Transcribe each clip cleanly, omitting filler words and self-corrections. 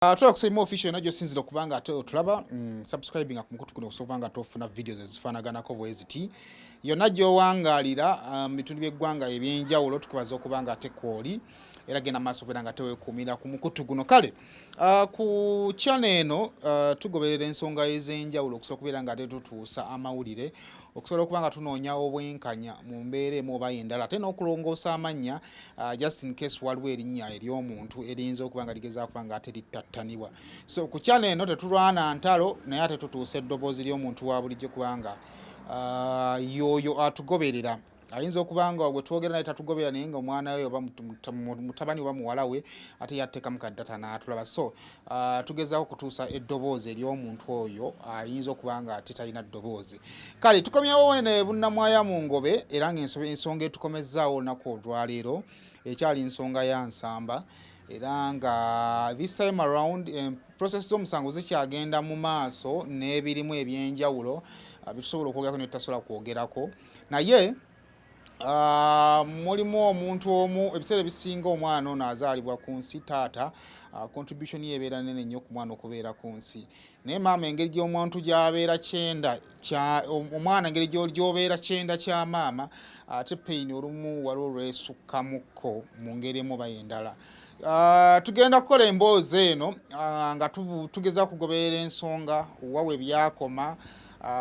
Twala kusema official yonna gy'osinzira okuba nga ate otulaba, subscribinga ku mukutu guno okusobola nga tofuna videos ezifaanaganako bwe ziti yonna gy'owangaalira mu bitundu by'eggwanga eby'enjawulo. Tukubaza okuba nga ate kwoli era genda maaso okubeera nga teweekuumira ku mukutu guno. Kale ku channel eno tugoberera ensonga ez'enjawulo okusobola okubeera nga ate tutuusa amawulire, okusobola okuba nga tunoonya obwenkanya mu mbeera emu oba endala, ate n'okulongoosa amannya, just in case waliwo erinnya ery'omuntu eriyinza okuba nga ligezaako kuba nga ate littattanibwa. So ku channel eno tetulwana ntalo, naye ate tutuusa eddoboozi ly'omuntu wa bulijjo, kubanga y'oyo atugoberera ayinza okuba nga gwe twogera naye tatugoberera, naye nga omwana we oba mutabani oba muwala we ate yateekamu ka data n'atulaba. So tugezaako okutuusa eddoboozi ery'omuntu oyo ayinza okuba nga ate talina ddoboozi. Kale tukomyewo wene Bunnamwaya mu Ngobe, era nga ensonga etukomezzaawo olunaku olwaleero ekyali nsonga ya Nsamba, era nga this time around process z'omusango zikyagenda mu maaso n'ebirimu ebyenjawulo bitusobola okwogerako ne tutasobola kwogerako. Naye mulimu omuntu omu, ebiseera ebisinga omwana ono azaalibwa ku nsi, taata contribution ye ebeera nene nnyo ku mwana okubeera ku nsi, naye maama engeri gy'omuntu gy'abeera kyenda omwana, engeri gy'obeera kyenda kya maama, ate pain olumu waliwo lwesukkamukko mu ngeri emu oba endala. Tugenda kukola emboozi eno nga tugeza kugoberera ensonga wa we byakoma,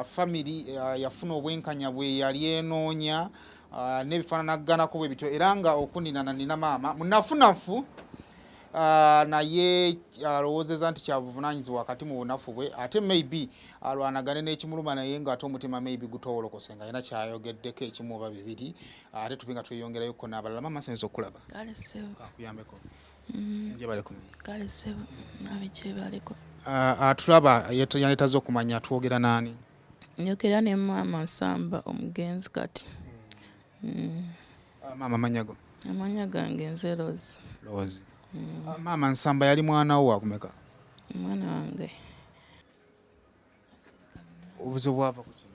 family yafuna obwenkanya bwe yali enoonya n'ebifaananaganako bwe bityo. Era nga okuninana nina maama munafunafu, naye alowoozeza nti kyabuvunaanyizibwa wakati mu bunafu bwe, ate maybe alwanagane n'ekimuluma, naye nga ate omutima maybe gutowolokose nga alina kyayogeddeko ekimu oba bibiri, ate tuve nga tweyongerayoko n'abalala. Maama, nsanyuse okukulaba. Kale ssebo. Kakuyambeko. Njebaleko. Kale ssebo, naawe kyebaleko. Atulaba yanetaza okumanya twogera naani? Njogera ne maama Nsamba omugenzi kati. Maama, amannya go? Amannya gange nze Rose. Rose. Maama, Nsamba yali mwana wo wakumeka? Omwana wange. Obuzibu bwava ku ki?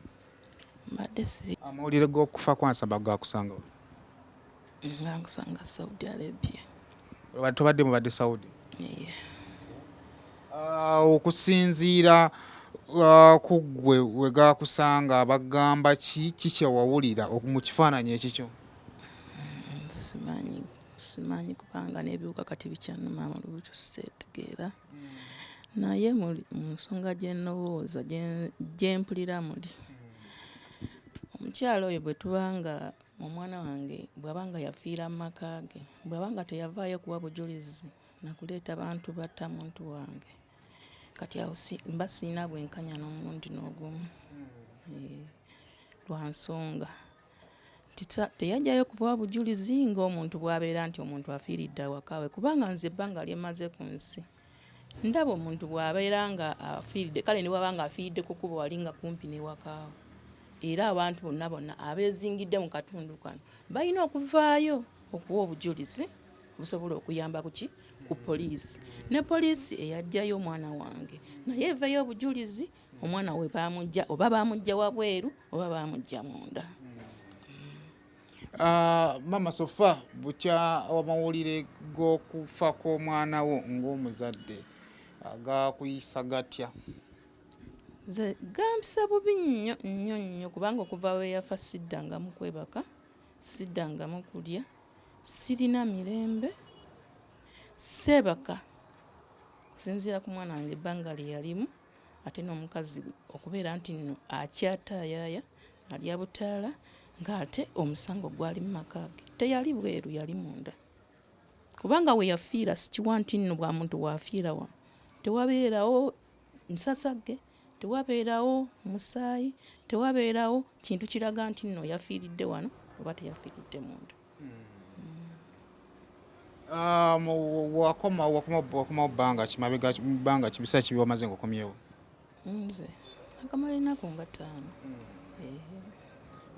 Mbadde siri Amawulire g'okufa kwa Nsamba gakusanga wa? Nga nkusanga Saudi Arabia. Tobadde, mubadde Saudi? Yeah. Okusinziira ku ggwe we gakusanga, bagamba ki? Ki kye wawulira mu kifaananyi ekikyo? Simanyi, simanyi, kubanga n'ebiwuka kati bikyannuma mu lubuto, sitegeera. Naye mu nsonga gye nnowooza, gye mpulira muli omukyala oyo, bwe tuba nga omwana wange bw'aba nga yafiira mu maka ge, bw'aba nga teyavaayo kuwa bujulizi nakuleeta bantu batta muntu wange, kati awo mba sirina bwenkanya n'omulundi n'ogumu. Lwa nsonga nti teyajjayo kuwa bujulizi ng'omuntu bw'abeera nti omuntu afiiridde awaka we, kubanga nze ebbanga lye mmaze ku nsi ndaba omuntu bw'abeera nga afiiridde, kale ne bw'aba nga afiiridde ku kkubo wali nga kumpi n'ewaka we, era abantu bonna bonna abeezingidde mu katundu kano balina okuvaayo okuwa obujulizi obusobola okuyamba ku ki, ku poliisi, ne poliisi eyajjayo omwana wange naye eveeyo obujulizi omwana we baamujja, oba baamujja wabweru oba baamujja munda. Maama, so far bukya amawulire g'okufa kw'omwana wo ng'omuzadde gakuyisa gatya? Nze gampisa bubi nnyo nnyo nnyo, kubanga okuva we yafa siddangamu kwebaka, siddangamu kulya, sirina mirembe, seebaka kusinziira ku mwana wange ebbanga lye yalimu, ate n'omukazi okubeera nti nno akyataayaaya alya butaala ng'ate omusango gwali mu maka ge, teyali bweru, yali munda, kubanga we yafiira sikiwa nti nno bwa muntu bw'afiira wano tewabeerawo nsasagge, tewabeerawo musaayi, tewabeerawo kintu kiraga nti nno yafiiridde wano oba teyafiiridde munda. Wakoma bbanga ki mabega, bbanga ki, biseera ki byewamaze ng'okomyewo? Nze akamala ennaku nga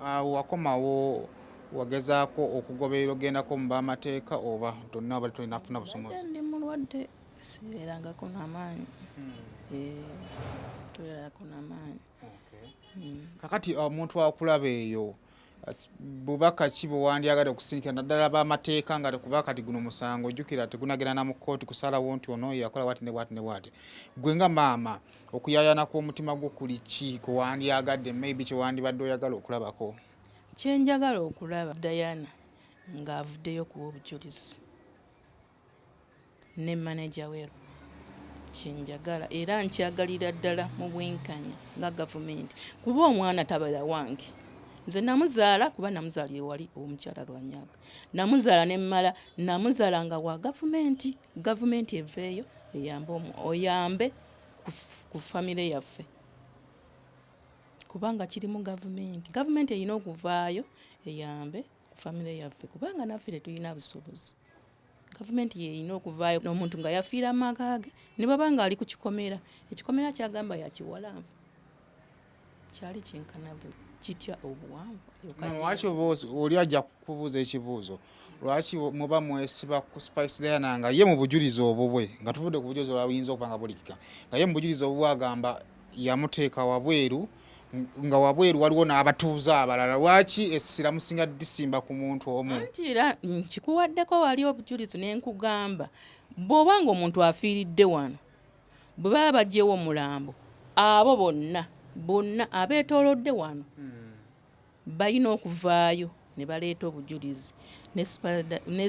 5. Wakomawo wagezaako okugoberera ogendako mu b'amateeka oba tonna oba tolinafuna busomozi? Ndi mulwadde, sibeerangako n'amaanyi, tobeerako n'amaanyi. Kakati omuntu akulaba eyo. Bubaka ki bwewandyagadde okusindikira naddala bamateeka, nga kuba kati guno musango ojjukira tegunagenda na mu kkooti kusalawo nti ono yakola bwati ne bwati ne bwati? Gwe nga maama, okuyayana kw'omutima gwo kuli ki kwewandyagadde, maybe kyewandibadde oyagala okulabako? Kyenjagala okulaba, Diana ng'avuddeyo kuwa obujulizi ne maneja we. Kyenjagala era nkyagalira ddala mu bwenkanya nga gavumenti, kuba omwana tabeera wange. Nze namuzaala, kuba namuzaala ewali omukyala Lwanyaga. Namuzaala nemmala namuzaala nga wa gavumenti. Gavumenti eveeyo eyambe, oyambe ku famire yaffe, kubanga kirimu gavumenti. Gavumenti erina okuvaayo eyambe ku famire yaffe, kubanga naffe tetulina busobozi. Gavumenti yeyina okuvaayo. N'omuntu nga yafiira mu maka ge, ne baba nga ali ku kikomera, ekikomera kyagamba yakiwalampa kyali kyenkana kitya obuwanvu? Lwaki oli ajja kubuuza ekibuuzo, lwaki muba mwesiba ku Spice Diana, nga ye mu bujulizi obubwe, nga tuvudde ku bujulizi obuyinza okuba nga bulikika, nga ye mu bujulizi obubwe agamba yamuteeka wabweru, nga wabweru waliwo n'abatuuze abalala? Lwaki essira musinga disimba ku muntu omu? Anti era nkikuwaddeko wali obujulizi ne nkugamba, bw'oba nga omuntu afiiridde wano, bwe baba baggyewo omulambo, abo bonna bonna abeetoolodde wano balina okuvaayo ne baleeta obujulizi ne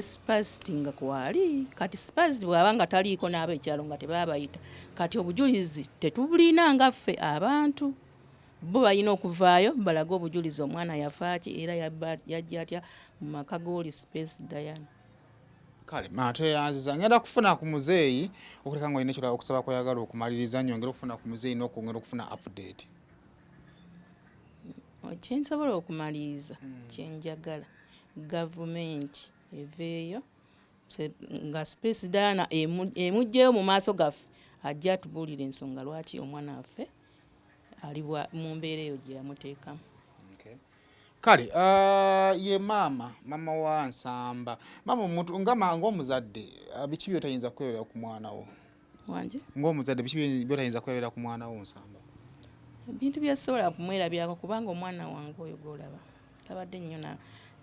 Spice nga kwali. Kati Spice bw'aba nga taliiko n'abekyalo nga tebabayita, kati obujulizi tetubulina nga ffe abantu. Bo balina okuvaayo balage obujulizi, omwana yafaaki era yajja atya mu maka g'oli Space Diana. Kale mateyanziza, ngenda kufuna ku muzeeyi okuleka nga olina ekirala okusaba kweyagala okumaliriza, nyongera okufuna ku muzeeyi n'okwongera okufuna update. Kyensobola okumaliriza, kyenjagala gavumenti eveeyo nga Space Diana emuggyeyo mu maaso gaffe, ajja atubuulira ensonga lwaki omwana waffe ali mu mbeera eyo gye yamuteekamu. Kale ye maama wa Nsamba. Maama, omuntu nga ng'omuzadde, biki byotayinza kwerabira ku mwana wo? Wanje? Ng'omuzadde, biki byotayinza kwerabira ku mwana wo Nsamba? Ebintu byesobola kumwerabirako, kubanga omwana wange oyo gwolaba tabadde nnyo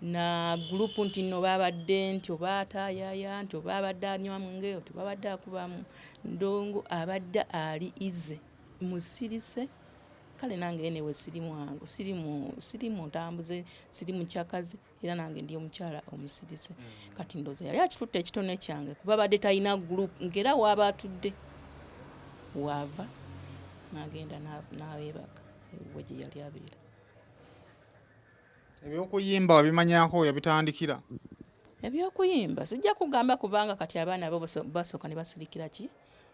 na group nti nno babadde nti oba ataayaya, nti oba abadde anywa mwenge, nti oba abadde akuba ndongo. Abadde ali ize musirise. Kale nange enewe siri mwangu, siri mu ntambuze, siri mukyakazi, era nange ndi omukyala omusirise. Kati ndowooza yali akitutte ekitone kyange, kuba badde talina group, ng'era waaba atudde waava n'agenda n'aweebaka ewuwe gye yali abeera. Ebyokuyimba wabimanyako, yabitandikira? Ebyokuyimba sijja kugamba, kubanga kati abaana bo basooka ne basirikira ki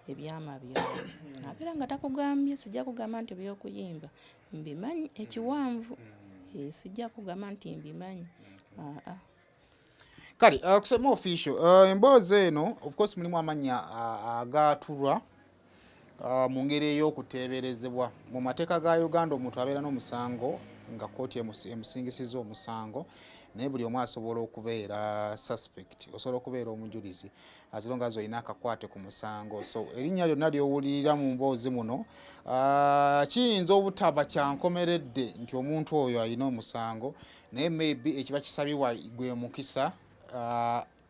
ebyama byabwe, abeera nga takugambye. Sijja kugamba nti ebyokuyimba mbimanyi ekiwanvu. Sijja kugamba nti mbimanyi, aa. Kale kusema official, emboozi eno of course mulimu amannya agaatulwa mu ngeri ey'okuteeberezebwa. Mu mateeka ga Uganda, omuntu abeera n'omusango nga kkooti emusingisiza omusango, naye buli omu asobola okubeera suspect, osobola okubeera omujulizi as long as olina akakwate ku musango. So erinnya lyonna ly'owulirira mu mboozi muno, kiyinza obutaba kyankomeredde nti omuntu oyo alina omusango, naye maybe ekiba kisabibwa gwe mukisa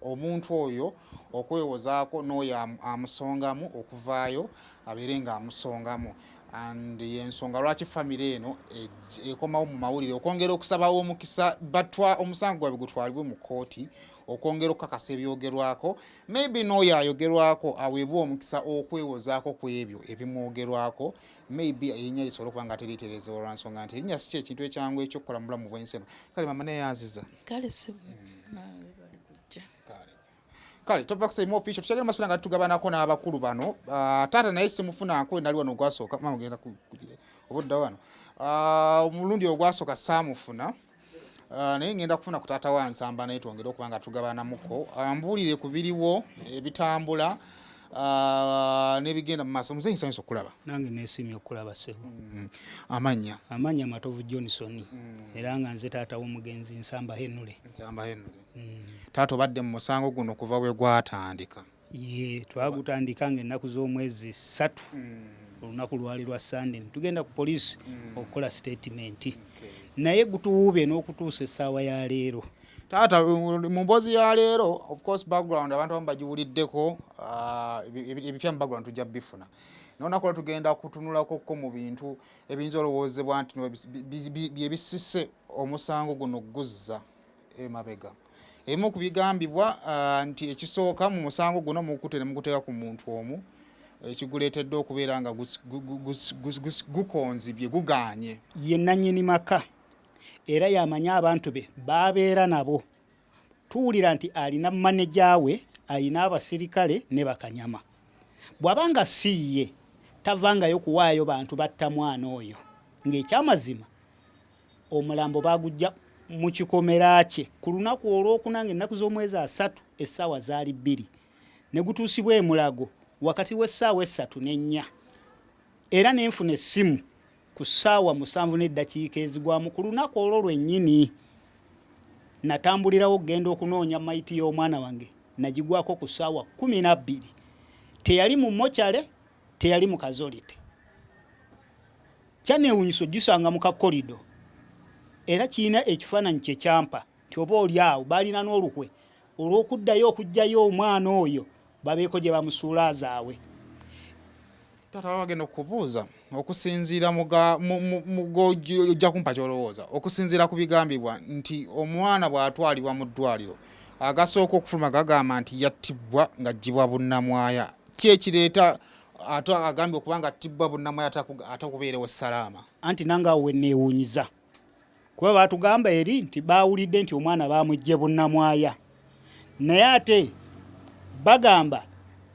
omuntu oyo okwewozaako n'oyo amusongamu okuvaayo abeere ng'amusongamu. And yensonga lwaki famire eno ekomawo mu mawulire okwongera okusabawo omukisa batwa omusango gwabwe gutwalibwe mu kkooti okwongera okukakasa ebyogerwako, maybe n'oyo ayogerwako aweebwe omukisa okwewozaako ku ebyo ebimwogerwako, maybe erinnya lisobole okuba nga teritereezebwa, olwansonga nti erinnya si kyekintu ekyangu ekyokukola mu bulamu bw'ensi eno. Kale mama, neyanziza. Kale si naawe bali kujja. Kale tova kusema official, tukyagenda masula nga tugabanako n'abakulu bano. Taata naye simufunako, nali wano ogwasooka. Mama, ogenda obudda wano. Omulundi ogwasooka saamufuna. Naye ngenda kufuna ku taata wa Nsamba, naye twongere okuba nga tugabanamuko, ambuulire ku biriwo ebitambula n'ebigenda mu maaso. Muzeeyi, nsanyusa okulaba. Nange neesiimye okukulaba, ssebo. Amannya? Amannya Matovu Johnson, era nga nze taata w'omugenzi Nsamba Henry. Nsamba Henry. Taata, obadde mu musango guno kuva bwe gwatandika? Ye, twagutandika ng'ennaku z'omwezi 3, olunaku lwali lwa Sande, tugenda ku poliisi okukola sitatimenti. Naye gutuwuubye n'okutuusa essaawa ya leero. Taata, mu mboozi ya leero, of course background abantu abamu bagiwuliddeko, ebipya mu background tujja bifuna. Naye olunaku lwa tugenda kutunulako ko mu bintu ebiyinza olowoozebwa nti bye bisise omusango guno guzza emabega. Ebimu ku bigambibwa nti ekisooka mu musango guno mugukutte ne muguteeka ku muntu omu, ekiguleetedde okubeera nga gukonzibye, gugaanye. Ye nnannyini maka era y'amanyi abantu be b'abeera nabo. Tuwulira nti alina maneja we, alina abasirikale ne bakanyama. Bw'aba nga si ye, tavangayo kuwaayo bantu batta mwana oyo, ng'ekyamazima omulambo baagujja mu kikomera kye ku lunaku olwokuna ng'ennaku z'omwezi 30 essaawa zaali 2 ne gutuusibwa e Mulago wakati w'essaawa 3 n'ennya era ne nfuna essimu ku ssaawa 7 n'eddakiika ezigwamu ku lunaku olwo lwennyini. Natambulirawo okugenda okunoonya mayiti y'omwana wange, nagigwako ku ssaawa 12. Teyali mu mochale, teyali mu kazolite. Kyanneewuunyisa ogisanga mu kakolido era kirina ekifaananyi kye kyampa nti oba oli awo baalina n'olukwe olw'okuddayo okuggyayo omwana oyo babeeko gye bamusuula azaawe. Taata, wagenda okukubuuza okusinziira ojja kumpa ky'olowooza okusinziira ku bigambibwa nti omwana bw'atwalibwa mu ddwaliro agasooka okufuluma gagamba nti yattibwa ng'aggyibwa bunnamwaya. Ki ekireeta ate agambye okuba nga attibwa bunnamwaya ate okubeera ewa Salaama? Anti nange awo we neewuunyiza kuba baatugamba eri nti baawulidde nti omwana baamuggye bunnamwaya, naye ate bagamba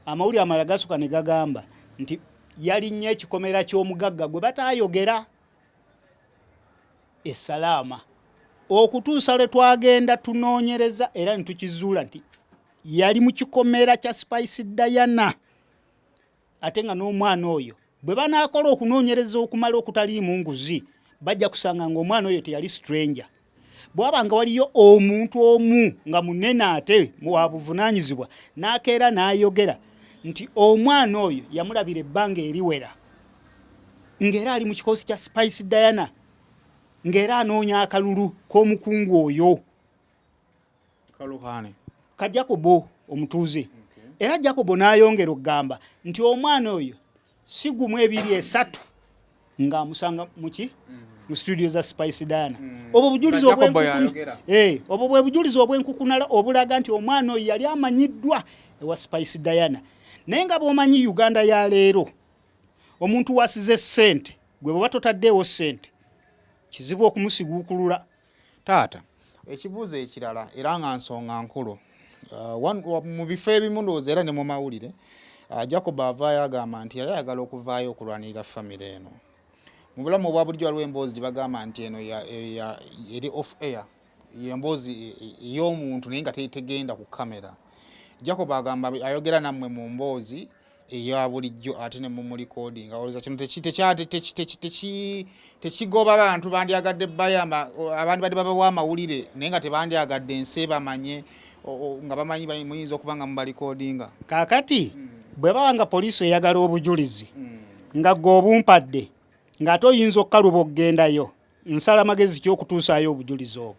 amawulire amalala gasuka ne gagamba nti yalinnye ekikomera ky'omugagga gwe bataayogera e Salaama okutuusa lwe twagenda tunoonyereza era ne tukizuula nti yali mu kikomera kya Spice Diana, ate nga n'omwana oyo bwe banaakola okunoonyereza okumala okutaliimu nguzi bajja kusanga ng'omwana oyo teyali stranger. Bw'aba nga waliyo omuntu omu nga munene ate wa buvunaanyizibwa n'akeera n'ayogera nti omwana oyo yamulabira ebbanga eriwera ng'era ali mu kikoosi kya Spice Diana ng'era anoonya akalulu k'omukungu oyo ka Jacobo omutuuze. Era Jacobo n'ayongera okugamba nti omwana oyo si gumu ebiri esatu ng'amusanga muki mu studio za Spice Diana. Obwo bujulizi obwo bwe bujulizi obw'enkukunala obulaga nti omwana oyo yali amanyiddwa ewa Spice Diana. Naye nga bw'omanyi Uganda ya leero, omuntu wasize ssente gwe bw'oba totaddeewo ssente kizibu okumusiguukulula. Taata, ekibuuzo ekirala era nga nsonga nkulu, mu bifo ebimu ndowooza era ne mu mawulire, Jacob avaayo agamba nti yali ayagala okuvaayo okulwanirira famire eno. Mu bulamu obwa bulijjo waliwo emboozi gye bagamba nti eno eri off air, y'emboozi ey'omuntu naye nga tegenda ku kamera. Jacob agamba ayogera nammwe mu mboozi eya bulijjo ate ne mumulikodinga. Olowooza kino tekigoba bantu bandyagadde bayamba, abantu badde babawa amawulire naye nga tebandyagadde ensi ebamanye nga bamanyi muyinza okuba nga mubalikodinga? Kaakati bwe baba nga poliisi eyagala obujulizi nga gwe obumpadde ng'ate oyinza okukaluba okugendayo, nsala magezi ki okutuusaayo obujulizi obwo?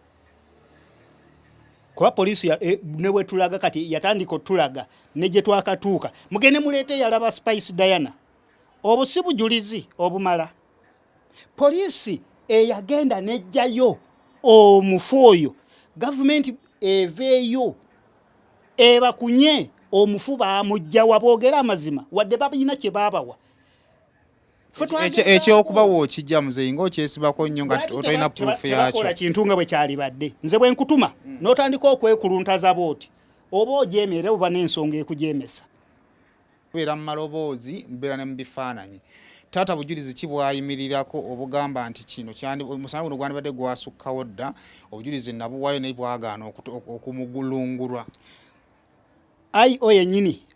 Kuba poliisi ne bwe tulaga kati yatandika otulaga ne gye twakatuuka, mugende muleete yalaba Spice Diana. Obwo si bujulizi obumala? Poliisi eyagenda n'eggyayo omufu oyo, gavumenti eveeyo ebakunye omufu baamuggya wa, boogere amazima wadde balina kye baabawa. Ekyokubawa okijja muzeeyi ng'okyesibako nnyo nga tolina proof yakyo. Kintu nga bwe kyalibadde nze bwe nkutuma n'otandika okwekuluntaza bw'oti oba ojeemye era oba n'ensonga ekujeemesa. Kubeera mu maloboozi, mbeera ne mu bifaananyi. Taata, bujulizi ki bw'ayimirirako obugamba nti kino omusango guno gwandibadde gwasukkawo dda, obujulizi nabuwaayo naye bwagaana okumugulungulwa? IO yennyini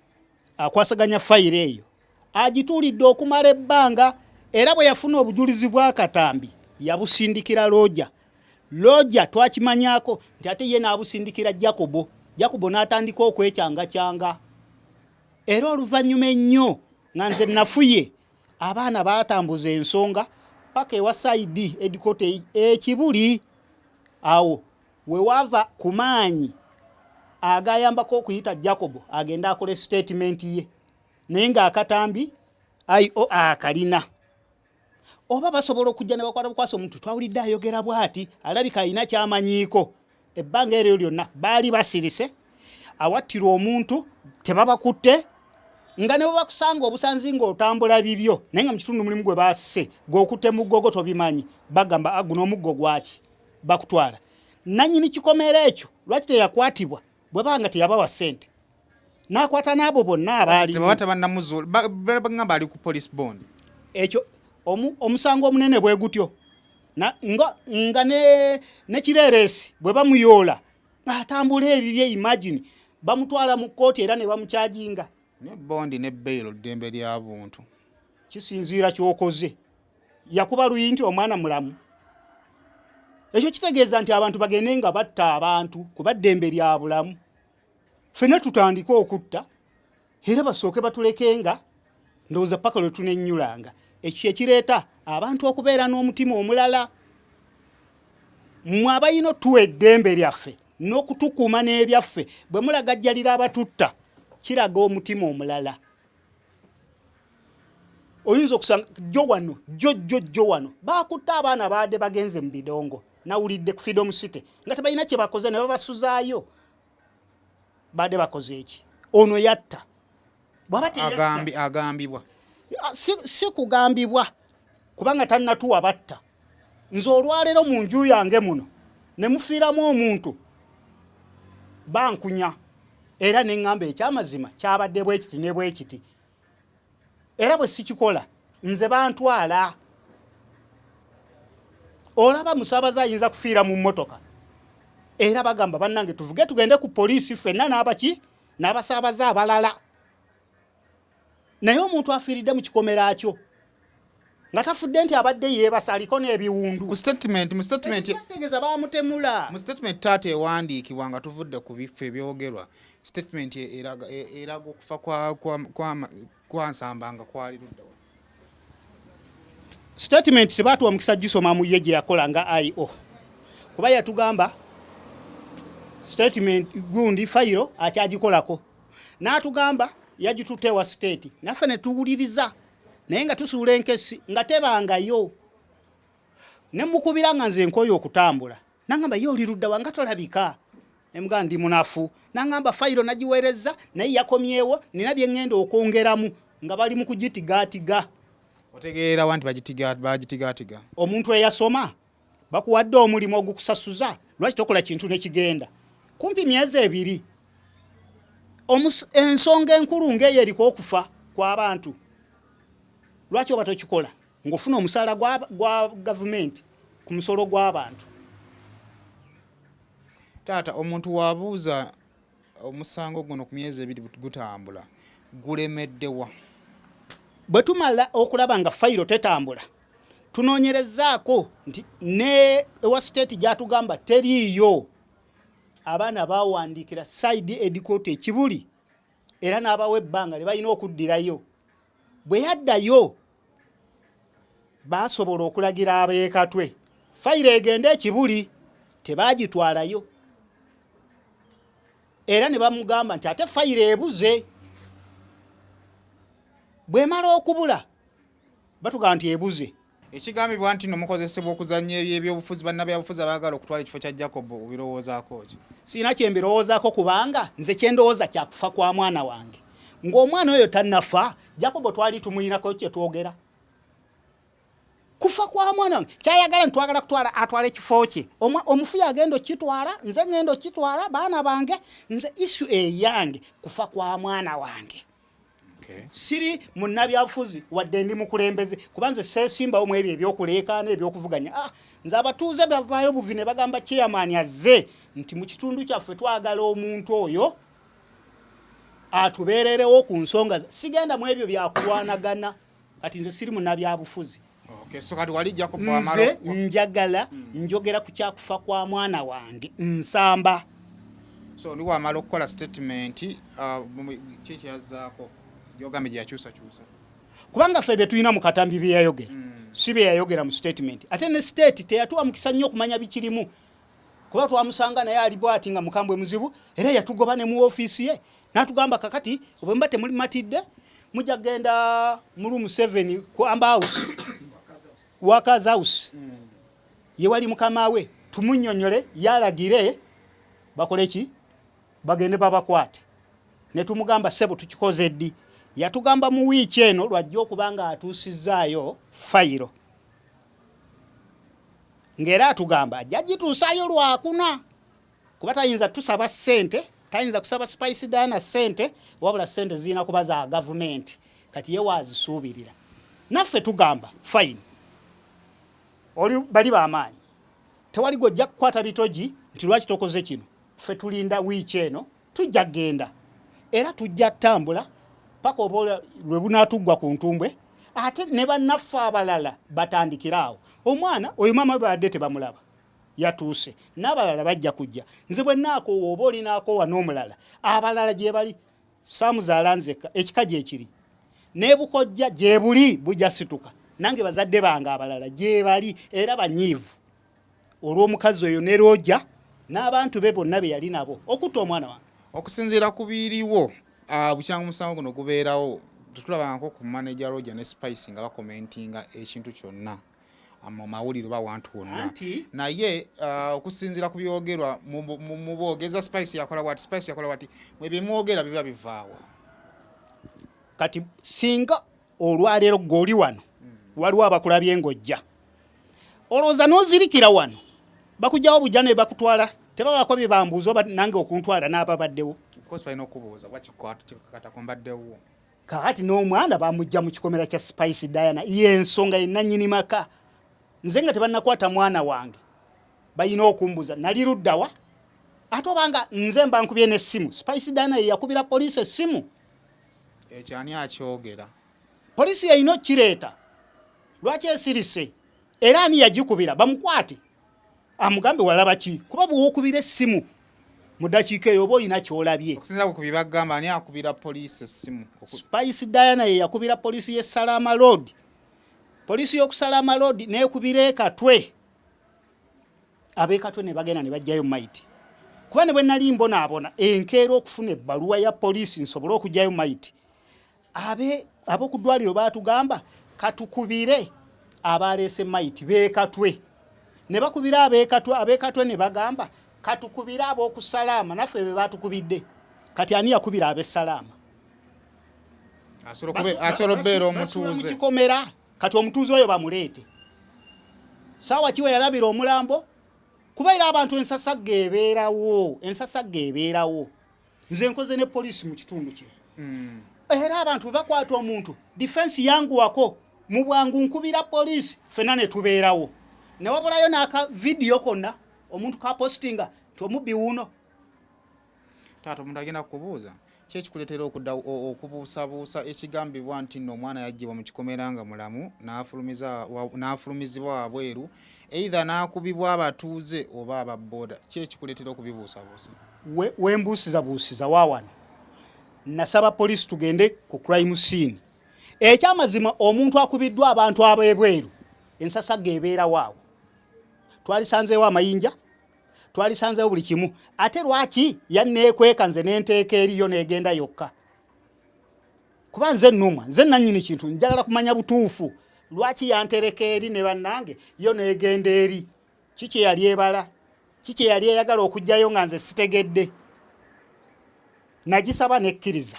akwasaganya fayiro eyo agituulidde okumala ebbanga, era bwe yafuna obujulizi bw'akatambi yabusindikira looja. Looja twakimanyaako nti ate ye n'abusindikira Jacobo, Jacobo n'atandika okwekyangakyanga. Era oluvannyuma ennyo nga nze nafuye, abaana baatambuza ensonga Paka ewa CID headquarter ekibuli awo wewaava ku maanyi agayambako okuyita Jacob agende akole statement ye, naye ng'akatambi IO akalina. Oba basobola okujja ne bakwata bukwasa omuntu twawulidde ayogera bw'ati, alabika alina ky'amanyiiko. Ebbanga eryo lyonna baali basirise, awattirwa omuntu tebabakutte, nga ne bwebakusanga obusanzi ng'otambula bibyo, naye nga mu kitundu mulimu gwe basise gw'okutte muggogo tobimanyi, bagamba ah, guno omuggo gwaki, bakutwala. Nanyini kikomera ekyo lwaki teyakwatibwa bwe baba nga teyabawa ssente n'akwata n'abo bonna abaali bagamba ali ku police bond. Ekyo omusango omunene bwe gutyo nga, nga ne, ne kireeresi bwe bamuyoola atambula ebibye, imagine bamutwala mu kkooti era ne bamukyajinga. Ne bondi ne bail ddembe lya buntu. Kisinziira kyokoze. Yakuba luyi nti omwana mulamu. Ekyo kitegeeza nti abantu bagende nga batta abantu kuba ddembe lya bulamu. Ffenna tutandike okutta era basooke batulekenga ndowooza paka lwe tunennyulanga. Ekyo kyekireeta abantu okubeera n'omutima omulala. Mmwe abalina otuwa eddembe lyaffe n'okutukuuma n'ebyaffe, bwe mulagajjalira abatutta kiraga omutima omulala. Oyinza okusanga jjo wano, jjo jjo jjo wano bakutte abaana baadde bagenze mu bidongo, nawulidde ku Freedom City nga tebalina kye bakoze ne babasuzaayo. Baadde bakoze eki? Ono yatta. Bw'aba agambibwa. Si kugambibwa kubanga tannatuwa batta. Nze olwaleero mu nju yange muno ne mufiiramu omuntu bankunya era ne ŋŋamba ekyamazima kyabadde bwe kiti ne bwe kiti, era bwe sikikola nze bantwala. Olaba musaabaze ayinza kufiira mu mmotoka era bagamba bannange tuvuge tugende ku poliisi ffenna n'abaki n'abasaabaze abalala, naye omuntu afiiridde mu kikomera kyo nga tafudde nti abadde yeebasa aliko n'ebiwundu. Mu statement, mu statement kitegeeza baamutemula. Mu statement taata ewandiikibwa nga tuvudde ku bifo ebyogerwa, statement eraga eraga okufa kwa kwa kwa, kwa Nsamba nga kwali ludda wa. Statement tebaatuwa mukisa gisoma mu ye gye yakola nga IO, kuba yatugamba statement gundi fayiro akyagikolako, n'atugamba yagitutte ewa state, naffe ne tuwuliriza naye nga tusuula enkesi nga tebangayo. Ne mukubira nga nze nkooye okutambula, nangamba ye oli ludda wa nga tolabika, ne mugamba ndi munafu, nangamba fayiro nagiweerezza naye yakomyewo nina bye ŋŋenda okwongeramu, nga bali mu kugitigaatiga. Otegeera wa nti bagitigaatiga? Omuntu eyasoma bakuwadde omulimu ogukusasuza, lwaki tokola kintu ne kigenda? Kumpi myezi ebiri. Ensonga enkulu ng'eyo eriko okufa kw'abantu, lwaki oba tokikola ng'ofuna omusaala gwa gavumenti ku musolo gw'abantu? Taata, omuntu wabuuza omusango guno ku myezi ebiri gutambula, gulemeddewa? Bwe tumala okulaba nga fayiro tetambula, tunoonyerezaako nti ne ewa state gy'atugamba teriiyo. Abaana bawandiikira side headquarter ekibuli era n'abawa ebbanga lye balina okuddirayo. Bwe yaddayo baasobola okulagira ab'ekatwe fayiro egende ekibuli, tebaagitwalayo era ne bamugamba nti ate fayiro ebuze. Bw'emala okubula batugamba nti ebuze. Ekigambibwa nti no mukozesebwa okuzannya ebyobufuzi, bannabyabufuzi abaagala okutwala ekifo kya Jacob, obirowoozaako ki? Sirina kye mbirowoozaako kubanga nze kye ndowooza kya kufa kwa mwana wange. Ng'omwana oyo tannafa, Jacob twali tumuyinako kye twogera. Kufa kwa mwana wange kyayagala ntwagala kutwala atwale ekifo kye. Omufu yagenda okukitwala, nze ngenda okukitwala, baana bange, nze issue eyange kufa kwa mwana wange. Siri munnabyabufuzi wadde ndi mukulembeze, kuba nze seesimbawo mu ebyo ebyokuleekaana ebyokuvuganya. Nze abatuuze bavaayo buvi ne bagamba chairman azze nti mu kitundu kyaffe twagala omuntu oyo atubeererewo ku nsonga. Sigenda mu ebyo byakulwanagana. Kati nze siri munnabyabufuzi. So kati wali Jacob nze Amaro njagala njogera ku kyakufa kwa mwana wange Nsamba. So oli wamala okukola statement, ki kyazzaako gyogambye gye yakyusakyusa? Kubanga ffe bye tulina mu katambi bye yayogera. Si bye yayogera mu statement. Ate ne state teyatuwa mukisa nnyo okumanya bikirimu, kuba twamusanga naye ali bwati nga mukambwe muzibu, era yatugoba ne mu ofiisi ye n'atugamba, kakati bwe muba temuli matidde mujja kugenda mu room 7 ku Amber House, Workers House, ye wali mukama we, tumunnyonnyole yalagire bakole ki, bagende babakwate. Ne tumugamba, ssebo, tukikoze ddi? Yatugamba mu wiiki eno lwajja okuba nga atuusizaayo fayiro, ng'era atugamba ajja gituusaayo Lwakuna, kuba tayinza tusaba ssente, tayinza kusaba Spice Diana ssente, wabula ssente zirina kuba za gavumenti. Kati ye waazisuubirira. Naffe tugamba fine, oli bali bamaanyi, tewali gwojja kukwata bitogi nti lwaki tokoze kino. Ffe tulinda wiiki eno, tujja kugenda era tujja ttambula paka oba lwe bunaatuggwa ku ntumbwe, ate ne bannaffe abalala batandikire awo. Omwana oyo maama we babadde tebamulaba, yatuuse, n'abalala bajja kujja. Nze bwe naakoowa oba olinaakoowa n'omulala, abalala gye bali. Saamuzaala nzekka, ekika gyekiri n'ebukojja gye buli bujja situka. Nange bazadde bange abalala gye bali era banyiivu olw'omukazi oyo ne Roja n'abantu be bonna be yali nabo okutta omwana wange. Okusinziira ku biriwo bukyanga omusango guno gubeerawo, tetulabangako ku manager Roger ne Spice nga bakomentinga ekintu kyonna mu mawulire oba wantu wonna. Naye okusinziira ku byogerwa mu boogeza, Spice yakola bwati, Spice yakola bwati, mwe byemwogera biba bivaawa? Kati singa olwaleero gw'oli wano, waliwo abakulabye ng'ojja, olowooza n'ozirikira wano, bakugjawo bujja ne bakutwala, tebabako bye bambuuza oba nange okuntwala n'ababaddewo? Of course balina okubuuza kuba kikakatako, mbaddewo. Kakati n'omwana bamujja mu kikomera kya Spice Diana, yensonga yenannyini maka. Nze nga tebannakwata mwana wange balina okumbuuza nali luddawa, ate obanga nze mba nkubye n'essimu. Spice Diana ye yakubira poliisi essimu. Ekyo ani akyogera? Poliisi yalina okukireeta. Lwaki esirise era ani yagikubira? Bamukwate amugambe walaba ki, kuba bw'okubira essimu mu ddakiika eyo oba olina ky'olabye. Okusinziira ku bye bagamba, ani akubira poliisi essimu? Spice Diana ye yakubira poliisi y'e Salama Road. Poliisi y'oku Salama Road n'ekubira ekatwe, ab'ekatwe ne bagenda ne bajjayo maiti, kuba ne bwe nali mbonaabona enkeera okufuna ebbaluwa ya poliisi nsobole okugyayo maiti, abe ab'oku ddwaliro baatugamba katukubire abaleese maiti beekatwe, ne bakubira ab'ekatwe, ab'ekatwe ne bagamba katukubire ab'okusalaama, naffe be batukubidde. Kati ani yakubira ab'essalaama? Asobola okubeera omutuuze. Kikomera. Kati omutuuze oyo bamuleete, saawa kiwe yalabira omulambo? Kuba era abantu ensasagga ebeerawo, ensasagga ebeerawo. Nze nkoze ne poliisi mu kitundu kino. Era abantu bwe bakwata omuntu, defense yanguwako mu bwangu, nkubira poliisi, ffenna ne tubeerawo, ne wabulayo n'aka vidiyo konna omuntu kapositinga nti omubbi wuuno. Taata, omuntu agenda kukubuuza ki ekikuleetera okudda okubuusabuusa ekigambibwa nti nno omwana yaggyibwa mu kikomera nga mulamu n'afulumizibwa wabweru, either n'akubibwa abatuuze oba ababbooda? Ki ekikuleetera okubibuusabuusa? Wembuusizabuusiza waawano, nasaba poliisi tugende ku crime scene. Ekyamazima, omuntu akubiddwa abantu ab'ebweru, ensasagga ebeerawo awo. Twalisanzeewo amayinja, twalisanzeewo buli kimu. Ate lwaki yanneekweka nze nenteeka eriyo n'egenda yokka? Kuba nze nnumwa, nze nannyini kintu, njagala kumanya butuufu lwaki yantereka eri ne bannange, yo n'egenda eri. Ki kye yali ebala? Ki kye yali eyagala okugjayo nga nze sitegedde? Nagisaba nekkiriza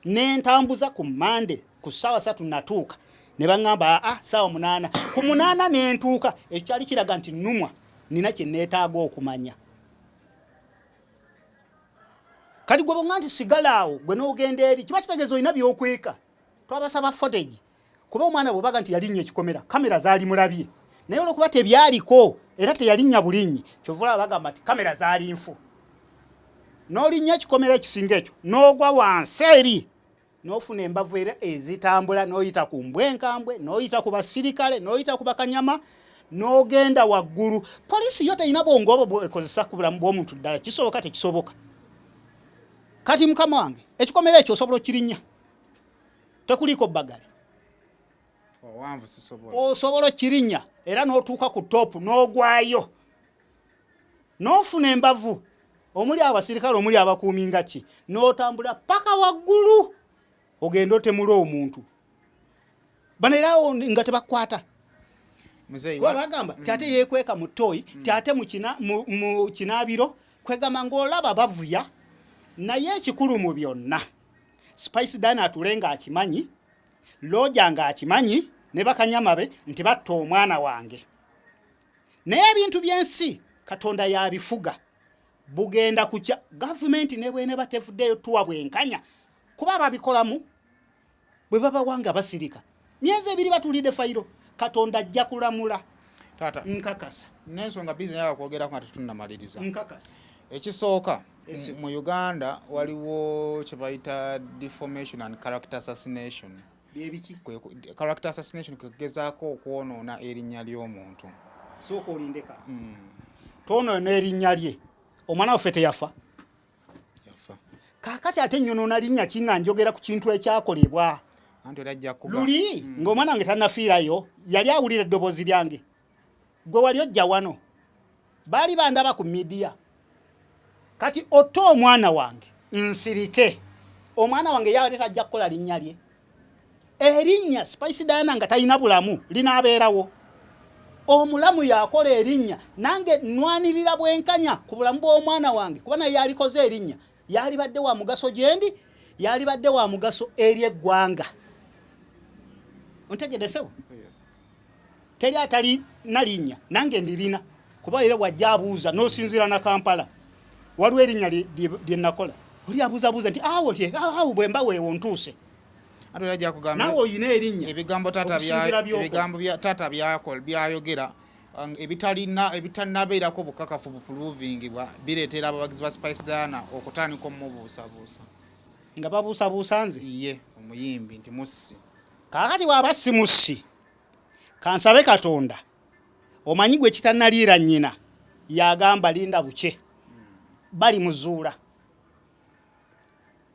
nentambuza ku Mande ku ssaawa 3 natuuka, ne baŋŋamba aa ssaawa 8. Ku 8 nentuuka. Ekyo kyali kiraga nti nnumwa, nina kye neetaaga okumanya. Kati gwe bonga nti sigala awo, gwe n'ogenda eri, kiba kitegeeza olina by'okweka. Twabasaba footage, kuba omwana bwebaga nti yalinnya ekikomera, kamera zaali mulabye, naye olwokuba tebyaliko era teyalinnya bulinnyi, kyova olaba bagamba nti kamera zaali nfu. N'olinnya ekikomera ekisinga ekyo n'ogwa wansi eri n'ofuna embavu era ezitambula, n'oyita ku mbwenkambwe, n'oyita ku basirikale, n'oyita ku bakanyama, n'ogenda waggulu. Poliisi yo terina bwongo obwo bwekozesa ku bulamu bw'omuntu. Ddala kisoboka? Tekisoboka. Kati mukama wange, ekikomera ekyo osobola okirinnya, tekuliiko bbagala. Osobola okirinnya era n'otuuka ku toopu n'ogwayo n'ofuna embavu omuli abasirikale omuli abakuumi nga ki n'otambula paka waggulu ogenda otemula omuntu bano era awo nga tebakwata bagamba ti ate yeekweka mu ttooyi ti ate mu kinaabiro kwegamba ng'olaba bavuya naye ekikulu mu byonna Spice Diana atule ng'akimanyi looja ng'akimanyi ne bakanyama be nti batta omwana wange naye ebintu by'ensi Katonda yabifuga bugenda kukya gavumenti ne bweneba tevuddeyo tuwa bwenkanya kuba ababikolamu bwe babawa nga basirika myezi ebiri batulidde fayiro Katonda ajja kulamula. Taata nkakasa n'ensonga bizi yaga kwogerako nga tetunnamaliriza. Nkakasa ekisooka mu Uganda waliwo kye bayita deformation and character assassination. Byebiki? Character assassination kwe kugezaako okwonoona erinnya ly'omuntu. Sooka olindeka. Twonoona erinnya lye. Omwana waffe teyafa? Yafa. Kaakati ate nnyonoona linnya ki nga njogera ku kintu ekyakolebwa? Anti era ajja kuba. Luli ng'omwana wange tannafiirayo yali awulira eddoboozi lyange. Gwe wali ojja wano. Baali bandaba ku midiya. Kati otte omwana wange nsirike. Omwana wange yabadde tajja kukola linnya lye. Erinnya Spice Diana nga talina bulamu linaabeerawo. Omulamu yakola erinnya, nange nnwanirira bwenkanya ku bulamu bw'omwana wange kuba naye yalikoze erinnya. Yalibadde wa mugaso gyendi, yalibadde wa mugaso eri eggwanga. Ontegedde ssebo? Teri atalina linnya, nange ndirina kuba era bw'ajja abuuza n'osinziira na Kampala waliwo erinnya lye nakola oli abuuzabuuza nti awo lye awo bwe mba weewo ntuuse. Ate era ajja kugamba naawe olina erinnya ebigambo taata okusinziira by'okola. Ebigambo bya taata byayogera, ebitalina, ebitannabeerako bukakafu bupuluvingibwa bireetera abawagizi ba Spice Diana okutandika omubuusabuusa. Nga babuusabuusa nze? Ye omuyimbi nti mussi. Kaakati bw'aba si mussi, kansabe Katonda omanyi gwe kitannaliira nnyina yagamba linda bukye balimuzuula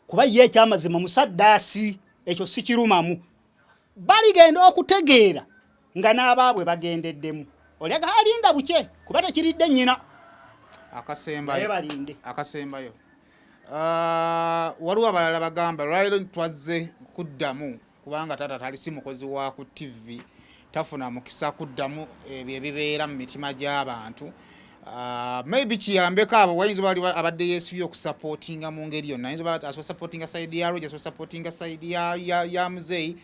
kuba ye ekyamazima musaddaasi ekyo sikirumamu baligenda okutegeera nga n'abaabwe bagendeddemu olyaga alinda bukye kuba tekiridde nnyina. Akasembayo. Naye balinde. Akasembayo. Waliwo abalala bagamba lwaleero twazze kuddamu kubanga taata tali si mukozi wa ku TV tafuna mukisa kuddamu ebyo ebibeera mu mitima gy'abantu. Maybe kiyambeko abo wayinza oba waliwo abadde yeesibye okusapootinga mu ngeri yonna. Ayinza oba asobola supportinga side ya Roger, asobola supportinga side ya muzeeyi.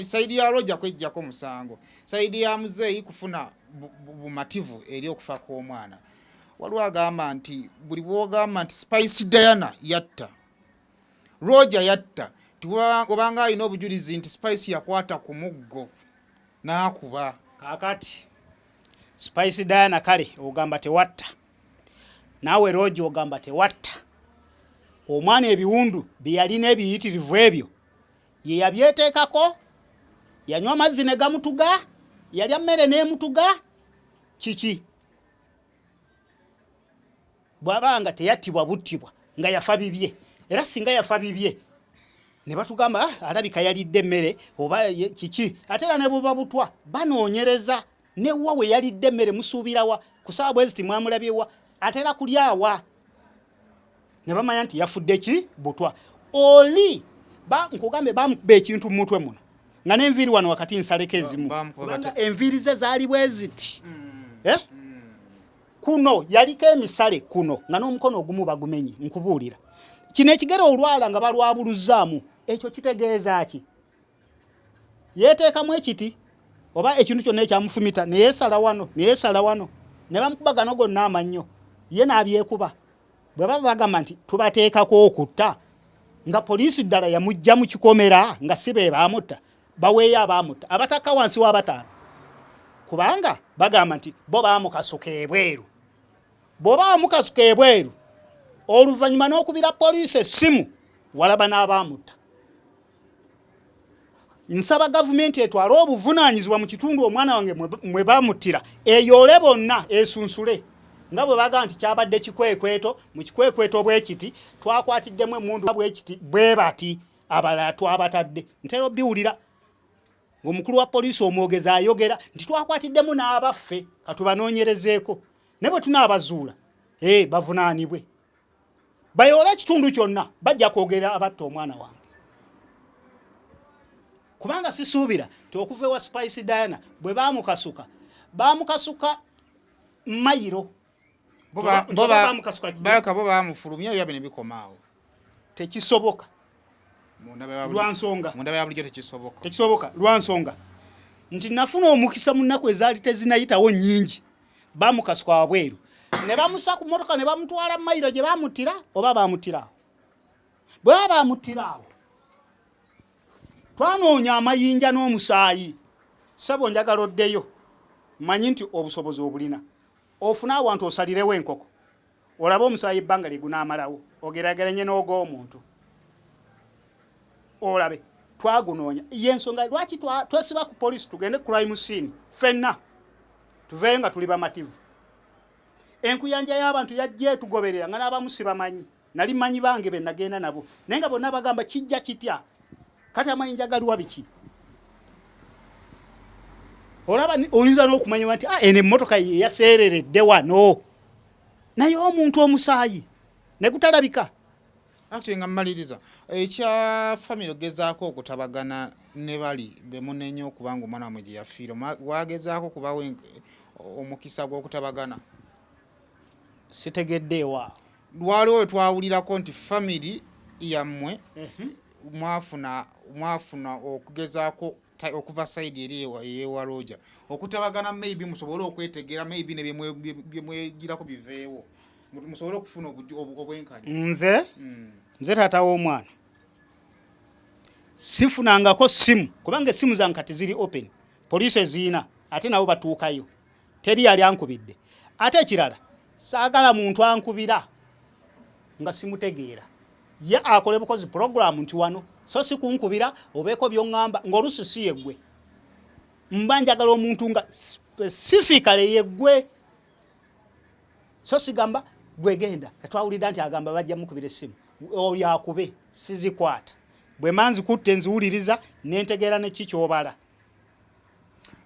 Side ya Roger kweggyako musango, side ya muzeeyi kufuna bumativu eri okufa kw'omwana. Waliwo agamba nti buli bw'ogamba nti Spice Diana yatta, Roger yatta, obanga alina obujulizi nti Spice yakwata ku muggo n'akuba. Kaakati Spice Diana kale ogamba tewatta, naawe Roger ogamba tewatta. Omwana ebiwundu bye yalina ebiyitirivu ebyo ye yabyeteekako, yanywa amazzi ne gamutuga, yalya mmere n'emutuga, kiki? Bw'aba nga teyattibwa buttibwa nga yafa bibye, era singa yafa bibye ne batugamba, alabika yalidde emmere oba kiki, ate era ne buba butwa banoonyereza ne wa we yalidde emmere, musuubira wa ku ssaawa bwe ziti mwamulabye wa, ate era kulya wa ne bamanya nti yafudde ki butwa. Oli nkugambe bamukuba ekintu mu mutwe muno nga n'enviiri wano wakati nsaleko ezimu, kubanga enviiri ze zaali bwe ziti. Kuno yaliko emisale kuno nga n'omukono ogumu bagumenye, nkubuulira kino ekigere olwala nga balwabuluzzaamu, ekyo kitegeeza ki? Yeeteekamu ekiti oba ekintu kyonna ekyamufumita ne yeesala wano, ne yeesala wano, ne bamukuba gano gonna amannyo, ye n'abyekuba. Bwe baba bagamba nti tubateekako okutta, nga poliisi ddala yamuggya mu kikomera nga si be baamutta, baweeyo abaamutta abatakka wansi w'abataano, kubanga bagamba nti bo baamukasuka ebweru. Bw'oba wamukasuka ebweru oluvannyuma n'okubira poliisi essimu, walaba n'abaamutta. Nsaba gavumenti etwale obuvunaanyizibwa mu kitundu omwana wange mwe bamuttira, eyoole bonna esunsule, nga bwe bagamba nti kyabadde kikwekweto. Mu kikwekweto bwe kiti twakwatiddemu emmundu bwe kiti bwe bati, abalala twabatadde. Ntera obiwulira. Ng'omukulu wa poliisi omwogezi ayogera nti twakwatiddemu n'abaffe, katubanoonyerezeeko, ne bwe tunaabazuula ee bavunaanibwe, bayoole ekitundu kyonna, bajja kwogera abatta omwana wange. Kubanga sisuubira nti okuva ewa Spice Diana bwe baamukasuka, baamukasuka mayiro. Balaka bo bamufulumya ebyabe ne bikoma awo. Tekisoboka lwansonga mundaba ya bulijjo tekisoboka, tekisoboka lwansonga nti nafuna omukisa mu nnaku ezaali tezinayitawo nnyingi, bamukasuka wabweru ne bamusa ku mmotoka ne bamutwala mayiro gye bamuttira, oba bamuttira awo. Bwe baba bamuttira awo, twanoonya amayinja n'omusaayi. Ssebo, njagala oddeyo, mmanyi nti obusobozi obulina, ofune awantu osalirewo enkoko, olabe omusaayi ebbanga lye gunaamalawo, ogerageranye n'og'omuntu, olabe. Twagunoonya. Yensonga lwaki twesiba ku poliisi, tugende crime scene ffenna tuveeyo nga tuli bamativu. Enkuyanja y'abantu yajja etugoberera nga n'abamu sibamanyi, nali manyi bange be nagenda nabo, naye nga bonna bagamba kijja kitya, kati amayinja galiwa, biki? Olaba oyinza n'okumanya nti ah, eno emmotoka ye yaseereredde wano, naye omuntu omusaayi ne gutalabika. Actually, nga mmaliriza ekya family ogezaako okutabagana ne bali bemunenya okubanga omwana wamwe gye yafiira, wagezaako kubawo omukisa gw'okutabagana? Sitegedde ewa. Lwaliwo we twawulirako nti family yammwe mwafuna okugezaako okuva side eri eyewalooja okutabagana, maybe musobole okwetegeera, maybe ne byemwegirako biveewo, musobole okufuna obwenkanya. Nze nze taata w'omwana, sifunangako simu, kubanga essimu zange kati ziri open, poliisi eziyina, ate nabo batuukayo, teri yali ankubidde. Ate ekirala, saagala muntu ankubira nga simutegeera. Ye akole bukozi program nti wano, so si kunkubira obeeko by'oŋŋamba ng'oluusi si yeggwe. Mba njagala omuntu nga specifically yeggwe, so sigamba gwegenda twawulidde nti agamba bajja mukubira essimu, oyo akube, sizikwata. Bwe mba nzikutte nziwuliriza nentegeera neki kyobala.